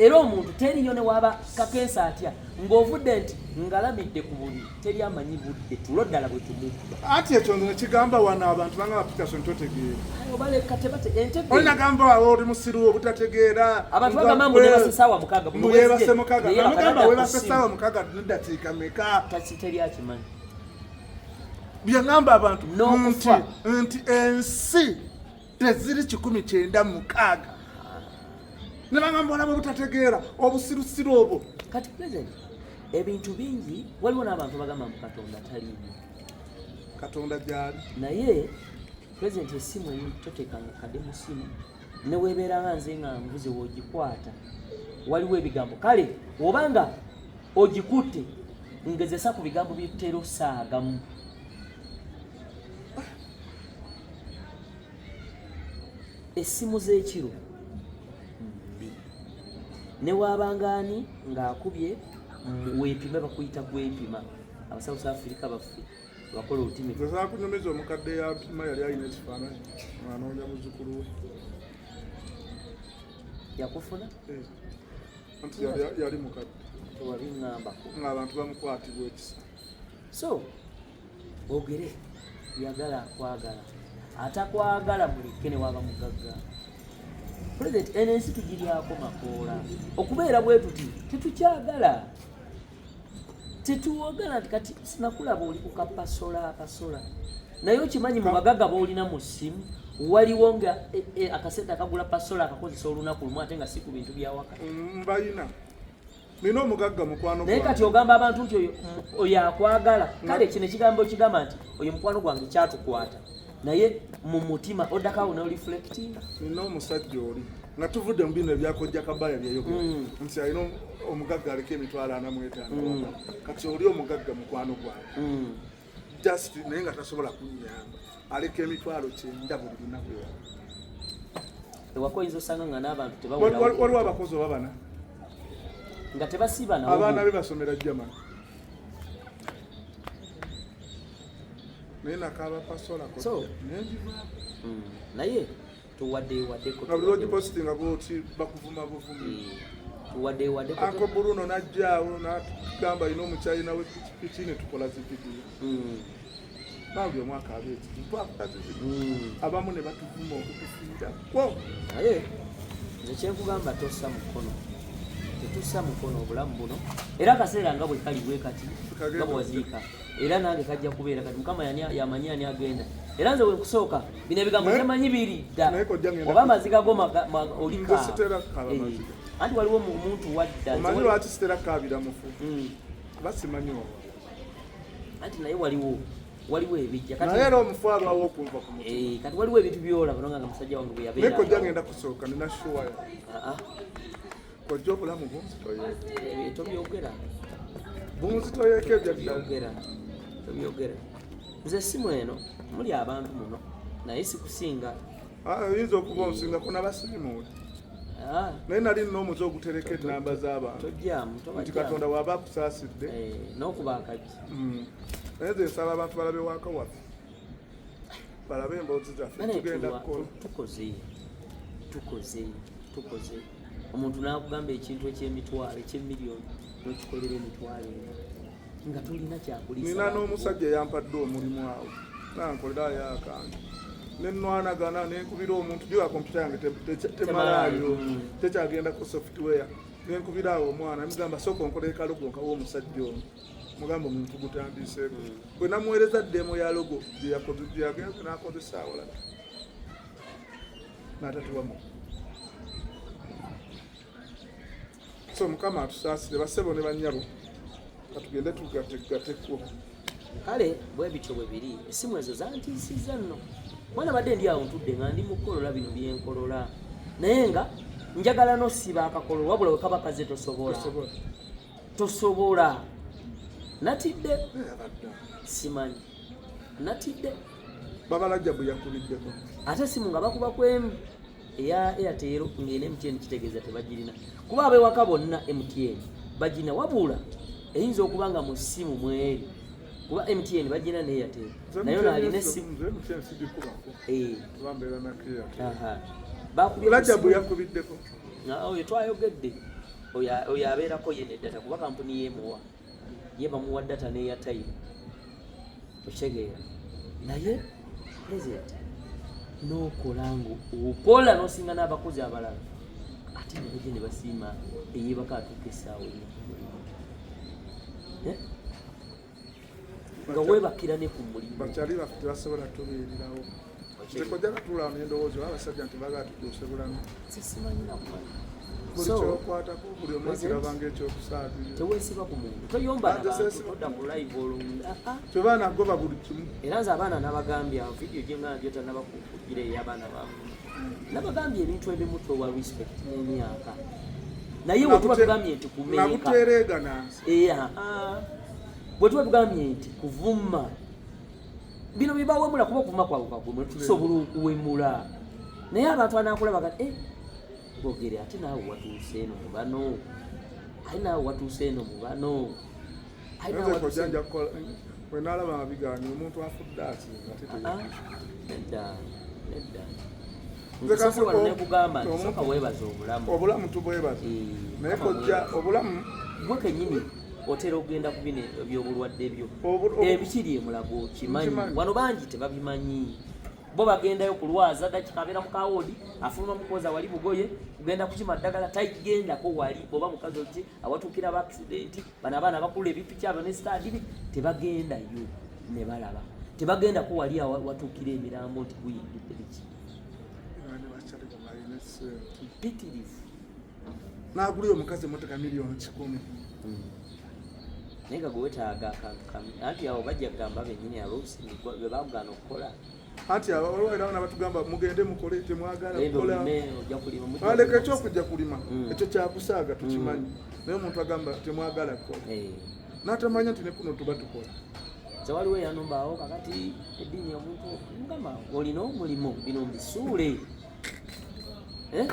Era omuntu teriyo ne waba kakensa atya ng'ovudde nti ngalamidde ku buliri, teri amanyi budde tulo ddala bwe tumubba. Ati ekyo nze nekigamba wano abantu banga ba Peterson totegeera. Aye, obaleka tebate entebe. Olina gamba awo oli musiru obutategeera. Abantu bagamba mbu neebase ssaawa 6. Mbu yeebase 6. Namugamba weebase ssaawa 6 neddakiika meka? Taki teri akimanyi. Byeŋŋamba abantu N'okufa. nti ensi teziri 196. Ne bagamba olaba obutategeera, obusirusiru obwo. Kati president, ebintu bingi, waliwo n'abantu bagamba mbu Katonda taliiyo. Katonda gyali. Naye president, essimu eyo toteekanga kade mu ssimu, ne weebeera nga nze nga nvuze w'ogikwata waliwo ebigambo. Kale obanga ogikutte, ngezesa ku bigambo byetutera osaagamu. Essimu z'ekiro mbi, ne waabanga ani ng'akubye, weepime, bakuyita gwepima. Abasouth Africa baffe bakola olutimi. Nze saakunyumiza omukadde yapima, yali alina ekifaananyi ng'anoonya muzzukulu we. Yakufuna? Eh, anti yali mukadde. Tewabiŋŋambako. Ng'abantu bamukwatibwa ekisa. So ogere yagala akwagala, atakwagala muleke ne waba mugagga. President, eno ensi tugiryako makoola. Okubeera bwe tuti tetukyagala, tetuwagala nti kati sinakulaba oli ku kapasola pasola, naye okimanyi mu bagagga b'olina mu ssimu waliwo nga akasente akagula pasola akakozesa olunaku lumu, ate nga si ku bintu byawaka. Mbayina, nina omugagga mukwano Naye gwange. Kati ogamba abantu nti oyo akwagala. Kale kino ekigambo kigamba nti oyo mukwano gwange kyatukwata, naye mu mutima oddako awo n'oreflectinga. Nina omusajja oli nga tuvudde mu bino ebyakojja kabaya byeyogera nti alina omugagga aliko 45,000 waka. Kati oli omugagga mukwano gwange just, naye nga tasobola kunyamba, aleka 90,000 buli lunaku ewaka. Ewaka oyinza osanga nga n'abantu Waliwo tebawerawo, abakozi oba bana nga tebasiiba nawo. Abaana be basomera Germany, naye nakaaba pasola. Nendivaako. Naye tuwadde waddeko. Nga buli lwogipositinga bwoti bakuvuma buvumi. Tuwadde waddeko. Uncle Bruno najjaawo natugamba alina omukyalina we pikipiki, ne tukola zividiyo. Buli omwaka aba ekizibu, twakola zividiyo, abamu ne batuvuma okutufiirako. Naye nze kyenkugamba, tossa mukono, tetussa mukono. Obulamu buno era akaseera nga bwe kali bwe kati, nga bwewaziika, era nange kajja kubeera kati. Mukama yamanyi ani agenda, era nze bwenkusooka bino ebigambo temanyi biri dda. Naye kojja ngenda Oba amaziga go olika. Nze sitera kukaaba maziga. Anti waliwo omuntu wadda. Omanyi lwaki sitera kukaabira mufu? Basimanyi wawa. Anti naye waliwo ebijja kati. Naye era omufu alwawo okunva ku mutima. Eh, kati waliwo ebintu byolaba nonga nga musajja wange bwe Naye yabeera. kojja ngenda kusooka, nina sure. Ah, ah. Kojja obulamu bunzitoyeeko. Tobyogera. Bunzitoyeeko ebyaddala. Tobyogera, tobyogera. Nze simu eno muli abantu muno, naye sikusinga. Ah, oyinza okuba onsingako nabasiimuule. Ah, Naye nali nina omuze ogutereka enamba z'abantu Tojjaamu. nti Tobajjaamu. Katonda bw'aba akusaasidde. Eh, n'okuba akajji. Naye nze nsaba abantu balabe waka waffe, balabe emboozi zaffe. Bane, Tugenda kukola. Tukoze, tukoze, tukoze. Omuntu n'akugamba ekintu eky'emitwalo, eky'emiliyoni, n'okikolera 40,000 nga tolina kyakuliisa Nina bantu bo. n'omusajja eyampadde omulimu awo nankolerayo akange, nenwanagana nenkubira omuntu juga kompyuta yange temalaayo, tekyagendako software. Nenkubira awo omwana, mugamba sooka onkolere ka logo nkawa omusajja ono, mugamba omuntu gutandiseeko. Bwe namuweereza demo ya logo gyeyagenze n'akozesa awalala n'atatuwamu. So Mukama atusaasire, bassebo ne bannyabo, katugende tugategatekwo. Kale bwe bityo bwe biri. Essimu ezo zantiisizza nno. Mwana badde ndi awo ntudde nga ndi mukolola bino byenkolola, naye nga njagala nosiba akakololo, wabula we kaba kaze tosobola. Tosobola. Tosobola. Natidde. Naye abadde Simanyi, natidde. Babalajja bwe yakubiddeko. Ate simu nga bakuba kwemu eya Airtel ng'ena MTN, kitegeeza tebagirina, kuba abewaka bonna MTN bagina, wabula eyinza okuba nga mu ssimu mweri, kuba MTN bagina ne Airtel, naye ono alina essimu. Nze MTN sigikubako. Eh, Kuba mbeera na Airtel. Aha. Bakubye ku Lajja bwe ssimu. yakubiddeko. Oyo twayogedde. Oyo abeerako ye ne data, kuba kampuni yemuwa, ye bamuwa data n'eya time, okitegeera? Naye President, n'okola nga okola n'osinga n'abakozi abalala, ate ne bajja ne basiima eyeebaka atuuka essaawa emu ku mulimu. Eh? Nga weebakira ne ku mulimu. Bakyali baffe tebasobola tubeererawo. Nze kojja katuula wano nendowooza oba abasajja nti baagala tukyuse bulamu. Simanyi nakumanya. Buli So, kyokwatako, buli omu President, akirabanga ekyokusaagira. Teweesiba ku muntu, toyomba Ate nabantu, seesiba. todda ku live olwo. Ah, ah. Kyoba nagoba buli kimu. Era nze abaana nabagambye awo vidiyo gyengamba gyotanaba kugira ey'abaana bamu, nabagambye ebintu ebimu towa respect n'emyaka, naye bwe tuba tugambye nti kumenyeka Nabutereeganansi. Bwe tuba tugambye nti kuvuma, bino bibawemula, kuba okuvuma kwabwe kwagwe, tusobola okuwemula, naye abantu anakulaba kati, eh, bogere ate naawe watuuse eno mu bano, ate naawe watuuse eno mu bano, ate naawe Nze watuuse kojja nja kukola bwe naalaba nga bigaanye, omuntu afudde asinga ate Ah, teyekisa. Nedda, nedda. Nze Nze soka wano nekugamba nti soka weebaze obulamu. Obulamu tubwebaza. Eh, Naye Mukama kojja mwebaze. obulamu Gwe kennyini otera okugenda ku bino ebyobulwadde byo ebikiri emulago, okimanyi? Nkimanyi. Wano bangi tebabimanyi, bo bagendayo kulwaza dakika, abeera mu kawoodi, afuluma mukoza wali bugoye kugenda kukima ddagala, tagendako wali oba mukazi oti awatuukira aba accident. Bano abaana bakula ebipiki abo ne stadi tebagendayo ne balaba, tebagendako wali watuukira emirambo nti guyingidde biki. Ne bakyali balina essente. Mpitirivu. N'agulira omukazi emotoka miliyoni 100. Naye nga gwe wetaaga akantu kamu, anti awo bajja kugamba bennyini aluusi bwe bakugaana okukola. Anti waliwo era nabatugamba mugende mukole, temwagala Genda kukola. olime, ojja kulima, mujja Aleka kulima. ekyokujja kulima, ekyo kyakusaaga tukimanyi, naye omuntu agamba temwagala kukola n'atamanya nti ne kuno tuba tukola. Nze waliwo eyanumba awo kakati eddiini, omuntu mugamba olina omulimu, bino mbisuule. Eh?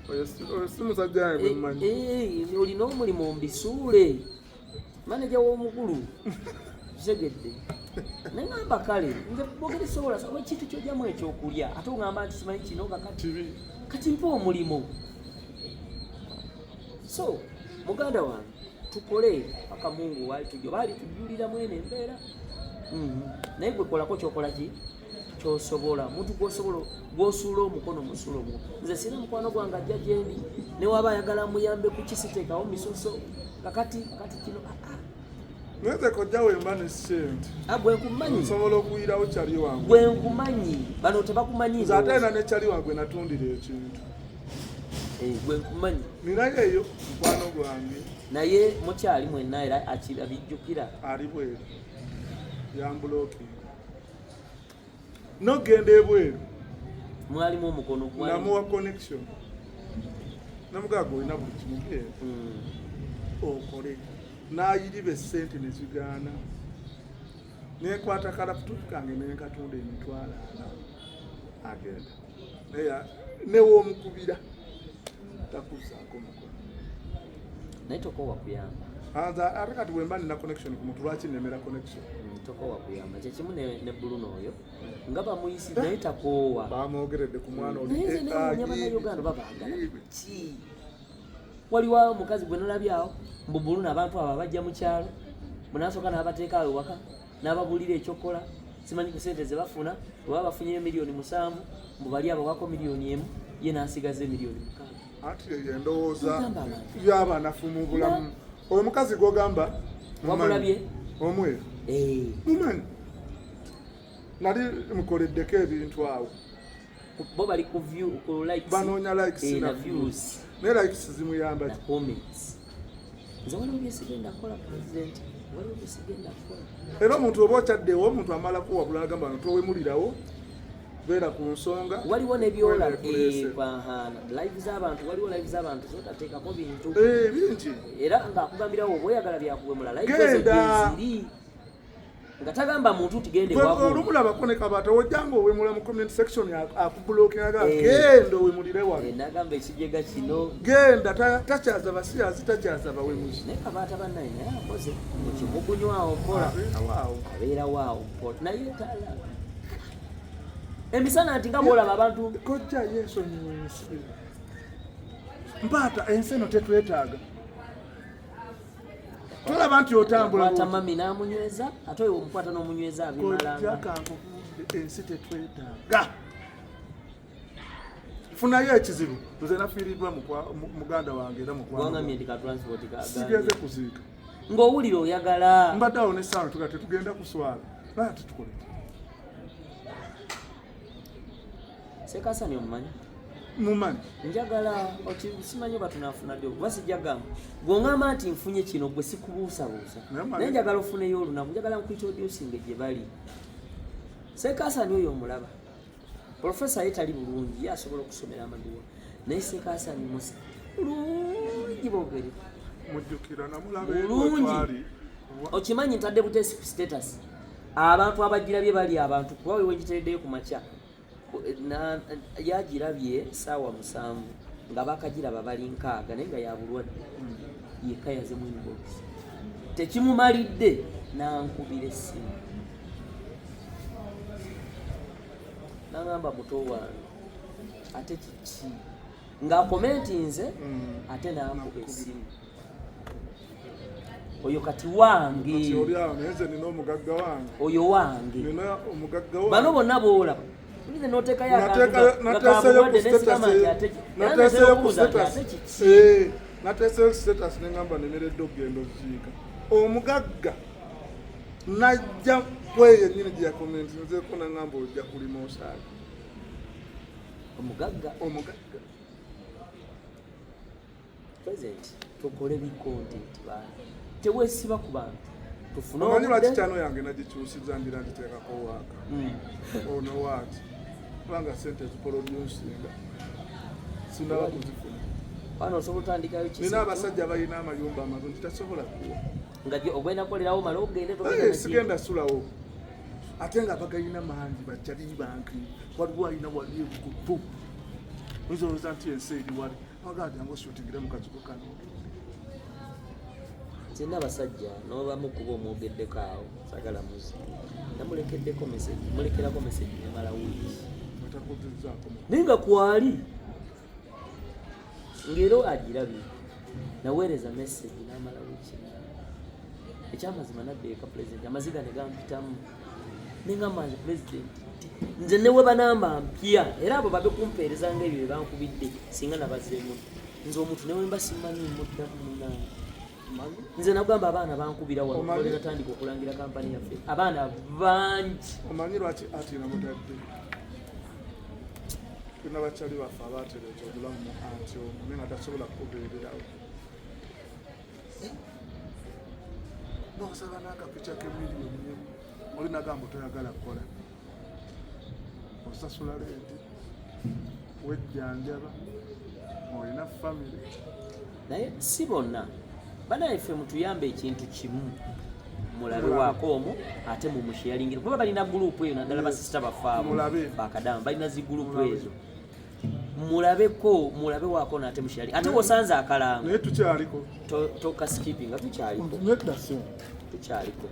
Oyo si musajja wange gwe mmanyi. Eh, olina omulimu mbisuule, maneja w'omukulu kitegedde, neŋamba kale nze bogere sobola oba ekintu kyojjamu ekyokulya, ate oŋamba nti simanyi kino kakati Kibi. Kati mpa omulimu. So muganda wange, tukole paka Mungu walitujja oba alitujjuliramu eno embeera. Naye gwe kolako kyokola ki kyosobola, omuntu gwosobola gwosuula omukono musuula omukono. Nze sina mukwano gwange ajja gyendi newaba ayagala muyambe kukisiteekawo misoso kakati kati kino, ah, ah. Naye nze kojja wemba ne ssente Ah, gwe nkumanyi. Nsobola okuyirawo kyali wange. Gwe nkumanyi, bano tebakumanyi. Nze ate Ndowooza. era ne kyali wange natundira ekintu. Eh, gwe nkumanyi. Ninayo eyo mukwano gwange. Naye mukyali mwenna era abijjukira. Ali bweru yambulokinga nogenda ebweru. Mwalimu omukono Namuwa connection, namugaga olina buli kimu, genda okole, n'ayiriba essente ne zigaana, nekwata ka laptop kange nenkatunda 400,000, agenda. Naye newomukubira takuzaako mukono. Naye tokowa kuyamba. Anza ate kati wemba nina connection ku muntu, lwaki nemera connection? Tokowa kuyamba, kyekimu ne Bruno oyo nga bamuyisi, naye takoowa. Bamwogeredde ku mwana oli. Naye nze newuunya Bannayuganda babaagala ki? Waliwo omukazi gwe nalabyawo mbu Bruno, abantu abo abajja mu kyalo munasooka n'abateeka awo ewaka n'ababuulira ekyokukola, simanyi ku sente ze bafuna, bwe baba bafunyeyo miliyoni 7, mbu bali abawako miliyoni 1, ye n'asigaza emiliyoni 6. Anti eyo endowooza Ogamba abantu. y'abanafu mu bulamu. Oyo mukazi gwogamba Wamulabye? Omweru? Eh, mumanyi, nali mukoleddeko ebintu awo. Bo bali ku view, ku likes. Banoonya likes eh, na na views. Naye likes zimuyamba Na ki? Comments. Nze waliwo byesigenda kukola, President, waliwo byesigenda kukola. Era omuntu oba okyaddewo, omuntu amala kuwabula agamba no towemulirawo, beera ku nsonga. Waliwo nebyola. Kwenda ekuleese. Live z'abantu, waliwo live z'abantu zotateekako bintu. Eh, bingi. Era ng'akugambirawo oba oyagala byakuwemula, live ezo Genda. gyeziri nga tagamba muntu nti gende Gwe wagu. olumulabako ne Kabaata, ojjanga owemula mu comment section, akublockinga. Eh. Genda owemulire wano. Eh, nagamba ekijega kino. Genda, takyaza basiyazi, takyaza bawemuzi. Naye Kabaata bannaye naye akoze mukimugunywawo mpola. Abeerawaawo. Abeerawo awo mpola, naye tala emisana nti nga bwolaba abantu. Kojja yeesonyiwa ensi, mpaata ensi eno tetwetaaga. Tolaba nti otambula Kwata mami n'amunyweza, ate oyo omukwata n'omunyweza abimalanga. Kojja kankubuulire, ensi tetwetaaga. Funayo ekizibu. Nze nafiiriddwa muganda wange era mukwano. Gwangambye nti ka transport ka Sigenze kuziika. Ng'owulira oyagala. Mbadde awo n'essaala tuga tetugenda kuswala. Naye ate tukole ki? Sekasani omumanyi? Mumanyi. Njagala simanyi oba tunaafuna ddi kuba sijja gamba. Gw'oŋŋamba nti nfunye kino gwe sikubuusabuusa. Naye njagala ofuneyo olunaku, njagala nkuintroducinge gye bali. Sekasani oyo omulaba. Profesa ye tali bulungi, ye asobola okusomera amaduwa. Naye Sekasani musa bulungi boogere. Mujjukira namulaba Bulungi. Okimanyi ntadde buteesi ku status. Abantu abagirabye bali abantu kuba wewe ngitereddeyo ku makya. Yagirabye ssaawa 7 nga bakagiraba bali 6 naye nga ya bulwadde. Yekka yaze mu inbox. Tekimumalidde n'ankubira essimu. N'angamba muto wange ate kiki? Ng'akomentinze ate n'ankuba essimu. Oyo kati wange. Kati oli awo, naye nze nina omugagga wange. Oyo wange. Nina omugagga wange. Bano bonna b'olaba. Nze n'oteekayo akantu nga Nateeseyo ku kabulwadde, naye sigamba nti status, ate ki- era nateeseyo ku nze okubuuza nti status. ate kiki? Nateeseyo ku status ne ngamba nemereddwa okugenda oziika. Omugagga najja kweyo yennyini gye yakomentinzeeko n'angamba ojja kulima osaaga. Omugagga? Omugagga. President, tukole bi content baana. Teweesiba ku bantu. Tufune Omanyi lwaki obudde. channel yange nagikyusiza ngira ngiteekako waaka? Ono waaki? Kubanga ssente ziproducinga. Sinnaba kuzifuna. Wano osobola otandikayo ki? Nina abasajja balina amayumba amalungi tasobola kuwa. Nga ogenda kukolerawo omale ogende togenda na Sigenda sulawo. Ate nga bagayina mangi bakyali banki. Waliwo alina wali ebukutu. Oyinza olowooza nti ensi eri wali. Wagamba jangu oshootingire mu kazigo kano. Nze n'abasajja n'obamu kuba omwogeddeko awo, saagala muzi. Namulekeddeko message, mulekerako message nemala wiiki. Atakuzizaako mu- Naye nga kwali ng'era agirabye. Naweereza message n'amala wiiki nnamba. Ekyamazima nadda eka president, amaziga ne gampitamu. Ne ngamba nze president, nze ne we banamba mpya, era abo babe kumpeereza ng'ebyo bye bankubidde singa nabazeemu. Nze omuntu ne we mba simanyi muddamu munnange. Nze nagamba abaana bankubira wano, Omanyi- bwe natandika okulangira kampani yaffe. Abaana bangi. Omanyi lwaki ati namutadde? Tulina bakyali baffe abaatereeza obulamu mu anti omwo, naye nga tasobola kukubeererawo. N'osaba n'akapicha k'emiliyoni emu, oli nagamba toyagala kukola. Osasula renti, wejjanjaba, olina famire. Naye si bonna. Bannaffe mutuyambe ekintu kimu. Mulabe waako omwo ate mumusharingira. Kuba balina group eyo naddala basisita baffe abo. Mulabe. Bakadaama balina zi group Mulabe. ezo. Mulabeko, mulabe waako n'ate musharingira. Ate w'osanze akalango. Naye tukyaliko. Toka skipping nga tukyaliko. Nedda si. Tukyaliko.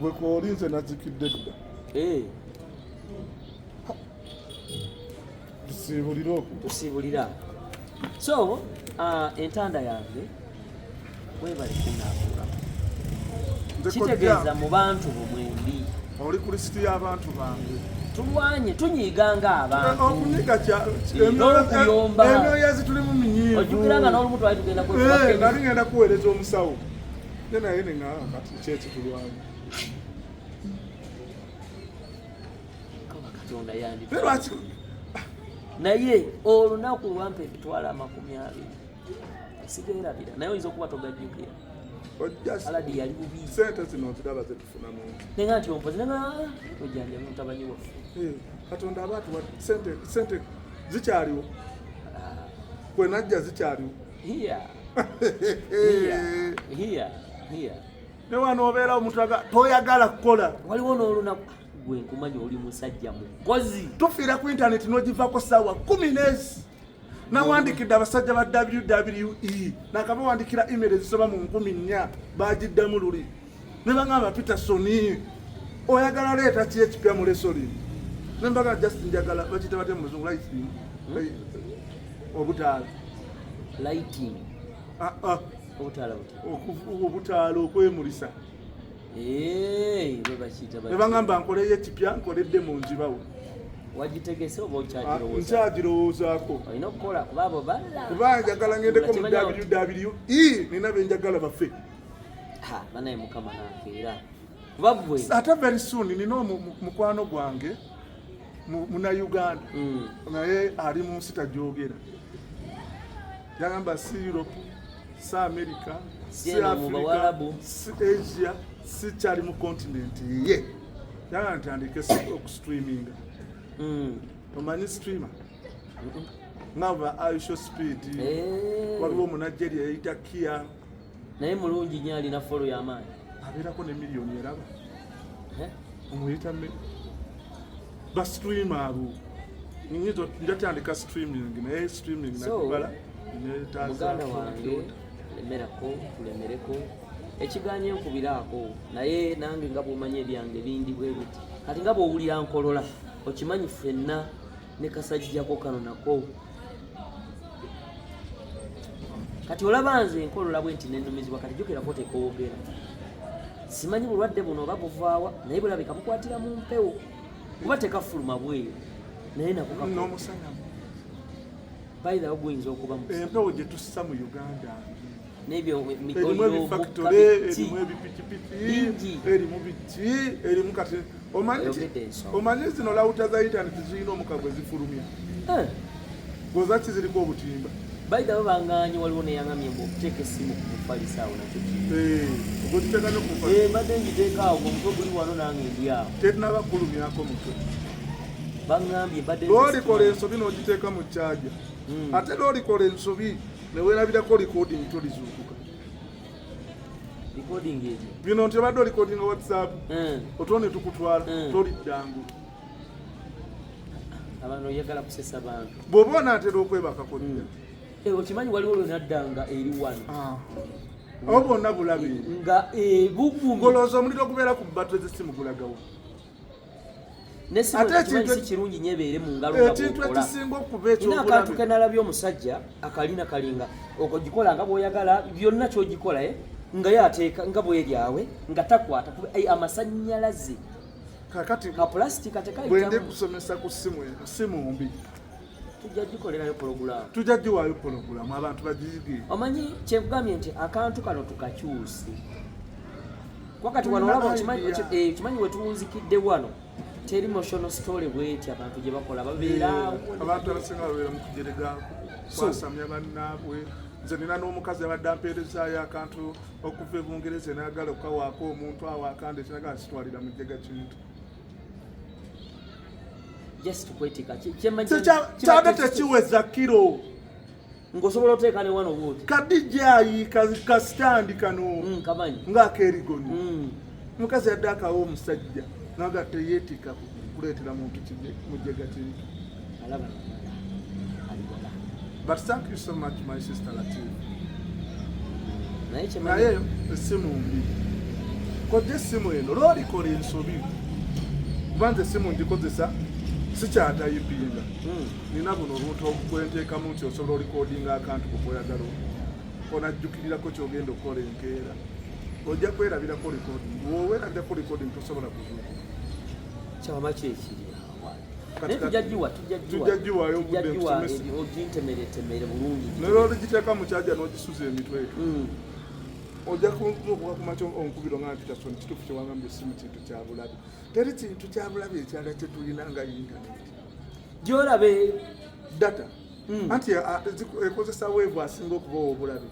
Gwe kw'oli nze nazikidde dda. Tusiibulire okwo. Tusiibulira. So, entanda yange webale kunaakula. Nze Kitegeeza kojja, mu bantu bo mwembi. Oli ku lisiti y'abantu bange. Tulwanye, tunyiiga ng'abantu. Okunyiga N'okuyomba. Emyoyo ezitulimu minyiivu. Ojjukira nga n'olumu twali tugenda kwekuba Nali ngenda kuweereza omusawo. Ne naye ne ŋŋamba kati ki ekitulwanya. Kaba Katonda yandi. Naye lwaki? Naye olunaku lwampa emitwalo 20. Sigeerabira, naye oyinza okuba togajjukira. Ojja Aladi yali bubi. Ssente zino nziraba ze tufuna mu nsi. Nenga nti ompozi, nenga, ojjanjabe mutabani waffe. Katonda aba atuwa ssente zikyaliwo. Kwe najja zikyaliwo. Here. Here. Here. Here. Ne wano obeera omuntu toyagala kukola. Waliwo n'olunaku gwe nkumanya oli musajja mukozi. Tufiira ku internet n'ogivaako ssaawa kumi n'ezi. Nawandikidde abasajja ba WWE nakabawandikira email ezisoba mu nkumi nnya bagiddamu luli. Ne bangamba Peterson oyagala leeta ki ekipya mu wrestling? Ne mbaga just njagala bakiyita batya mu luzungu lighting. Obutaala. Lighting. Obutaala buti? Obutaala okwemulisa. Eh, bwe bakiyita Ne baŋŋamba nkoleyo ekipya, nkoledde mu nzibawo. Wagitegese oba okyagirowooza? Nkyagirowoozaako. Olina okukola kuba abo bala. Kuba njagala ngendeko mu Kimanya- WWE, nina benjagala bafe. Ha, banaye Mukama nankeera kuba gwe. Ate very soon nina mukwano gwange Munnayuganda, naye ali mu nsi tajogera. Yagamba si Europe, si America, Si si eno mu Africa, Bawarabu. si Asia, si kyali mu continent ye. Yagamba ntandike okustreaminga. Omanyi streamer nga ba IShowSpeed? Eh. Waliwo Omunigeria yeyita Kia. Naye mulungi nnyo, alina follow y'amaanyi. Abeerako ne miliyoni eraba. Eh? Omuyita me ba streamer abo. Nyinza njatandika streaming, naye streaming So, nakibala. Muganda wange, lemerako, tulemereko ekiganye nkubiraako, naye nange nga bw'omanyi ebyange bindi bwe biti. Kati nga bw'owulira nkolola, okimanyi ffenna ne kasajjako kano nako. Kati olaba nze nkolola bwe nti nenumizibwa. Kati jjukirako tekoogera, simanyi bulwadde buno oba buvaawa, naye bulabika bukwatira mu mpewo kuba tekafuluma bweru, naye nako kakola. N'omusana. By the way, guyinza okuba mu Empewo gye tussa mu Uganda n'ebyo. Erimu ebifactory, erimu ebipikipiki. Bingi. Erimu biki, erimu. Kati omanyi Oyogedde ensonga. Omanyi zino router za internet zirina omuka gwe zifulumya, goza kiziriko obutimba. By the way, banganye waliwo neyaŋamye mbu okuteeka essimu ku mufaliso awo nakyo kibi. Eh, ogiteeka ne ku mufaliso? Eh, mbadde ngiteeka awo ngaomutwe guli wano nange ndi awo. Tetunaba kulumyako mutwe. Baŋŋambye mbadde Lwolikola ensobi n'ogiteeka mu charger, ate lwolikola ensobi neweerabirako recording, tolizuukuka. Recording egyo? Bino nti obadde orecordinga WhatsApp, otwo ne tukutwala, toliddangu. Abantu oyagala kusesa bantu. Bw'oba onaatera okwebakako dda. Eh, okimanyi waliwo lwenaddanga eri wano. Ah. Abo bonna bulabe. Nga ebugumi. Ngolowooza omuliro gubeera ku battery z'essimu gulagawo? Nesimu Ate okimanyi si kirungi nnyo ebeere mu ngalo nga ekintu bw'okola. Ekisinga okuba Nina akantu ekyobulabe kenalabye omusajja akalina kalinga okugikola nga bw'oyagala byonna kyogikola, eh, nga ye ateeka nga bweryawe nga takwata kuba, eh, amasannyalaze Kakati ka pulastika bwe ndi tekayitamu. kusomesa ku simu eno, simu mbi. Tujja gikolerayo pologulaamu. Tujja giwaayo pologulamu abantu bagiyige. Omanyi kyekugambye nti akantu kano tukakyuse wakati wano. Tulina Olaba okimanyi idea. okimanyi wetuwunzikidde wano teri motional story bweti abantu gye bakola babeera awo. Abantu abasinga babeera mu kujerega, kwasamya bannaabwe. Nze nina n'omukazi abadde ampeerezaayo akantu okuva e Bungereza, nayagala okukawaako omuntu awo akandi kinagala kitwalira mujjega kintu. Just kwetika kyemmanyi Kyadde tekiweza kiro. Ng'osobola oteeka ne wano bwoti. Ka DJI ka stand kano. Kamanyi. Ng'akerigoni. Omukazi yadde akawa omusajja naga teyeetika kuleetera muntu mujjega kintu. Alaba namala ali wala. But thank you so much, my sister Latif. Naye kyemanyi Naye essimu mbi. Kojja essimu eno lwolikola ensobi, kuba nze essimu ngikozesa sikyatayipinga. Nina buno obuntu obwenteekamu nti osobola orecordinga akantu kukoyagala onajjukirirako kyogenda okukola enkeera. Ojja kwerabirako recording. Bw'owerabirako recording tosobola kuzuukuka. Kyawama kyekiri awa. Kati Naye tujja giwa, tujja giwa. Tujja giwaayo Tujja obudde giwa nkusomese. Ogintemeretemere bulungi. Naye olugiteeka mu charger n'ogisuza emitwe ekyo, ojja kuzuukuka ku makya onkubiro nga Peterson, kituufu kyewangambye, essimu kintu kya bulabe. Teri kintu kya bulabe ekyala kye tulina nga internet. Gyolabe. Data anti ekozesa wave asinga okuba owobulabe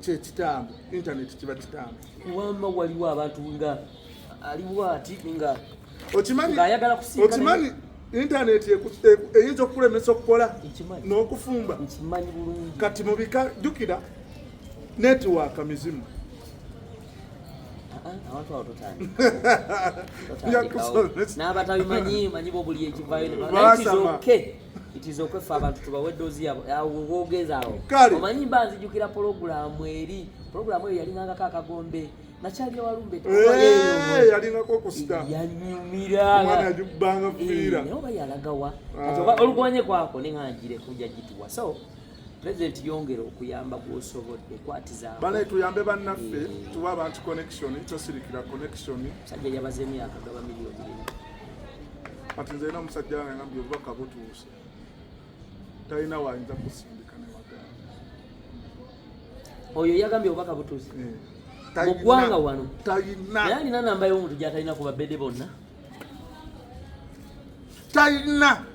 kyekitambo. Internet kiba kitambo. Wamba waliwo abantu nga aliwo ati nga Okimanyi ng'ayagala kusiika. Okimanyi internet eyinza okukulemesa okukola Nkimanyi. n'okufumba. Nkimanyi bulungi. Kati mubika jjukira network mizimu. Ah, ah, abantu awo totandika. Nja Totandikawo. kusomesa. N'abatabimanyi manyi bo buli ekivaayo Baasama. okay, it is okay. Ffe abantu tubawe eddoozi yabwe awo woogeza awo. Kale. Omanyi mba nzijukira pologulaamu eri, pologulaamu eyo yalingangako akagombe nakyali walumbe. Eh, yalingako okusita. Yanyumira. Omwana yagibbanga fiira. Naye oba yalagawa Ah. kati oba olugwanye kwako neŋanjire kujja gituwa. So Pulezidenti, yongera okuyamba gwosobodde, kwatizaako. Banaye, tuyambe bannaffe, tuwe abantu connection, tosirikira connection. Musajja yabazeemu yakagaba miliyoni 4. Kati nze era omusajja wange ngambye obubaka butuuse, talina wayinza kusindika newagamba. Oyo yagambye obubaka butuuse mu ggwanga wano. Talina. Naye alina namba y'omuntu gy'atalina ku babede bonna. Talina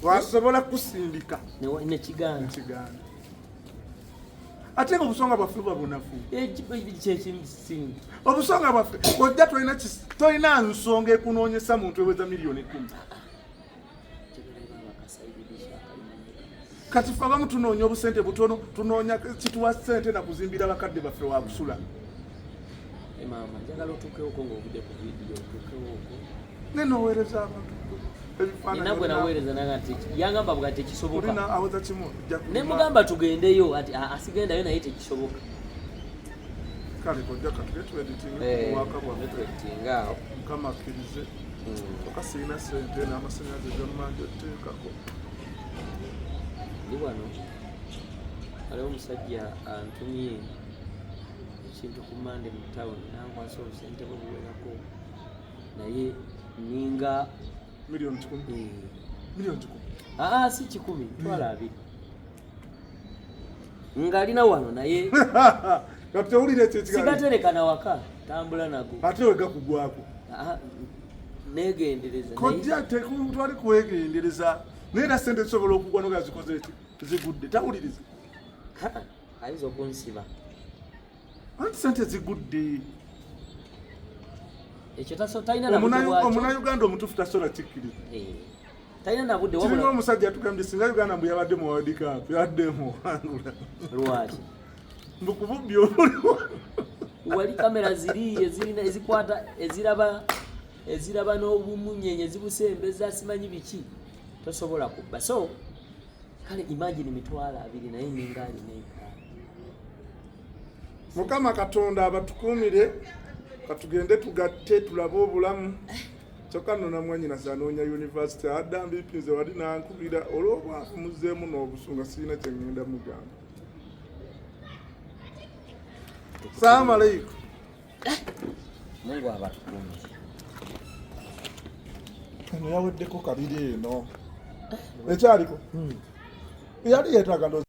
wasobola kusindika. Nekigaana. Kigaana, ate nga obusonga bwaffe buba bunafu. Kyekisinga. Obusonga bwaffe ojja tolina nsonga ekunoonyesa muntu eweza miliyoni 10. Kati fe abamu tunoonya obusente butono, tunoonya kituwa sente nakuzimbira bakadde baffe wakusula. Maama, njagala otuukewoko ng'ovudde ku vidiyo, otuukewoko. Nenoweereza abantu ebifaananyi. Nina gwe naweereza naga nti yangamba bwa tekisoboka. Olina aweza kimu ojja kulima. Ne mugamba tugendeyo, ati "Ah, asigendayo naye tekisoboka." Kale kojja katule tueditinga obwaka bwaffe. Networking awo. Mukama akkirize. Oka sirina sente n'amasannyalaze gammanja oteekako. Ndi wano, waliwo omusajja antumye ekintu ku Mande mu town, nankwasa obusente bwe buwerako, naye ninga miliyoni 100? Miliyoni 100? Aa, si 100, 20,000 ng'alina wano, naye Kati tewulira ekyo ekigambo. Sigaterekana waka, tambula nago. Ate we gakugwako? Aa, negendereza naye. Kojja, twali kwegendereza, naye era sente zisobola okugwa noga zikoze eki zigudde, tawuliriza. Ha, ayinza okunsiba. Anti sente zigudde. Ekyo talina na budde bwakyo. Omunayuganda omutuufu tasobola kikkiriza. Eh, talina na budde Kiringa wabula. Omusajja atugambye singa Uganda mbu yabadde mu World Cup yadde muwangula. Lwaki? Mbu kububbi obuliwo. Wali kamera ziri ezirina ezikwata, eziraba n'obumunyenye zibusembeza, simanyi biki, tosobola kubba. So kale imagine 20,000, naye ninga alina ekaana. Mukama Katonda abatukuumire. Katugende tugatte tulabe obulamu. Kyokka nno namwanyina zanoonya university adda mbipinze wali nankubira olw'obwavu muzeemu n'obusunga, sirina kyeŋŋenda mugamba. Salaamu aleikum. Mungu abatukuumire. Eno yaweddeko kabiri, eno ekyaliko yali yeetaaga ndowooza.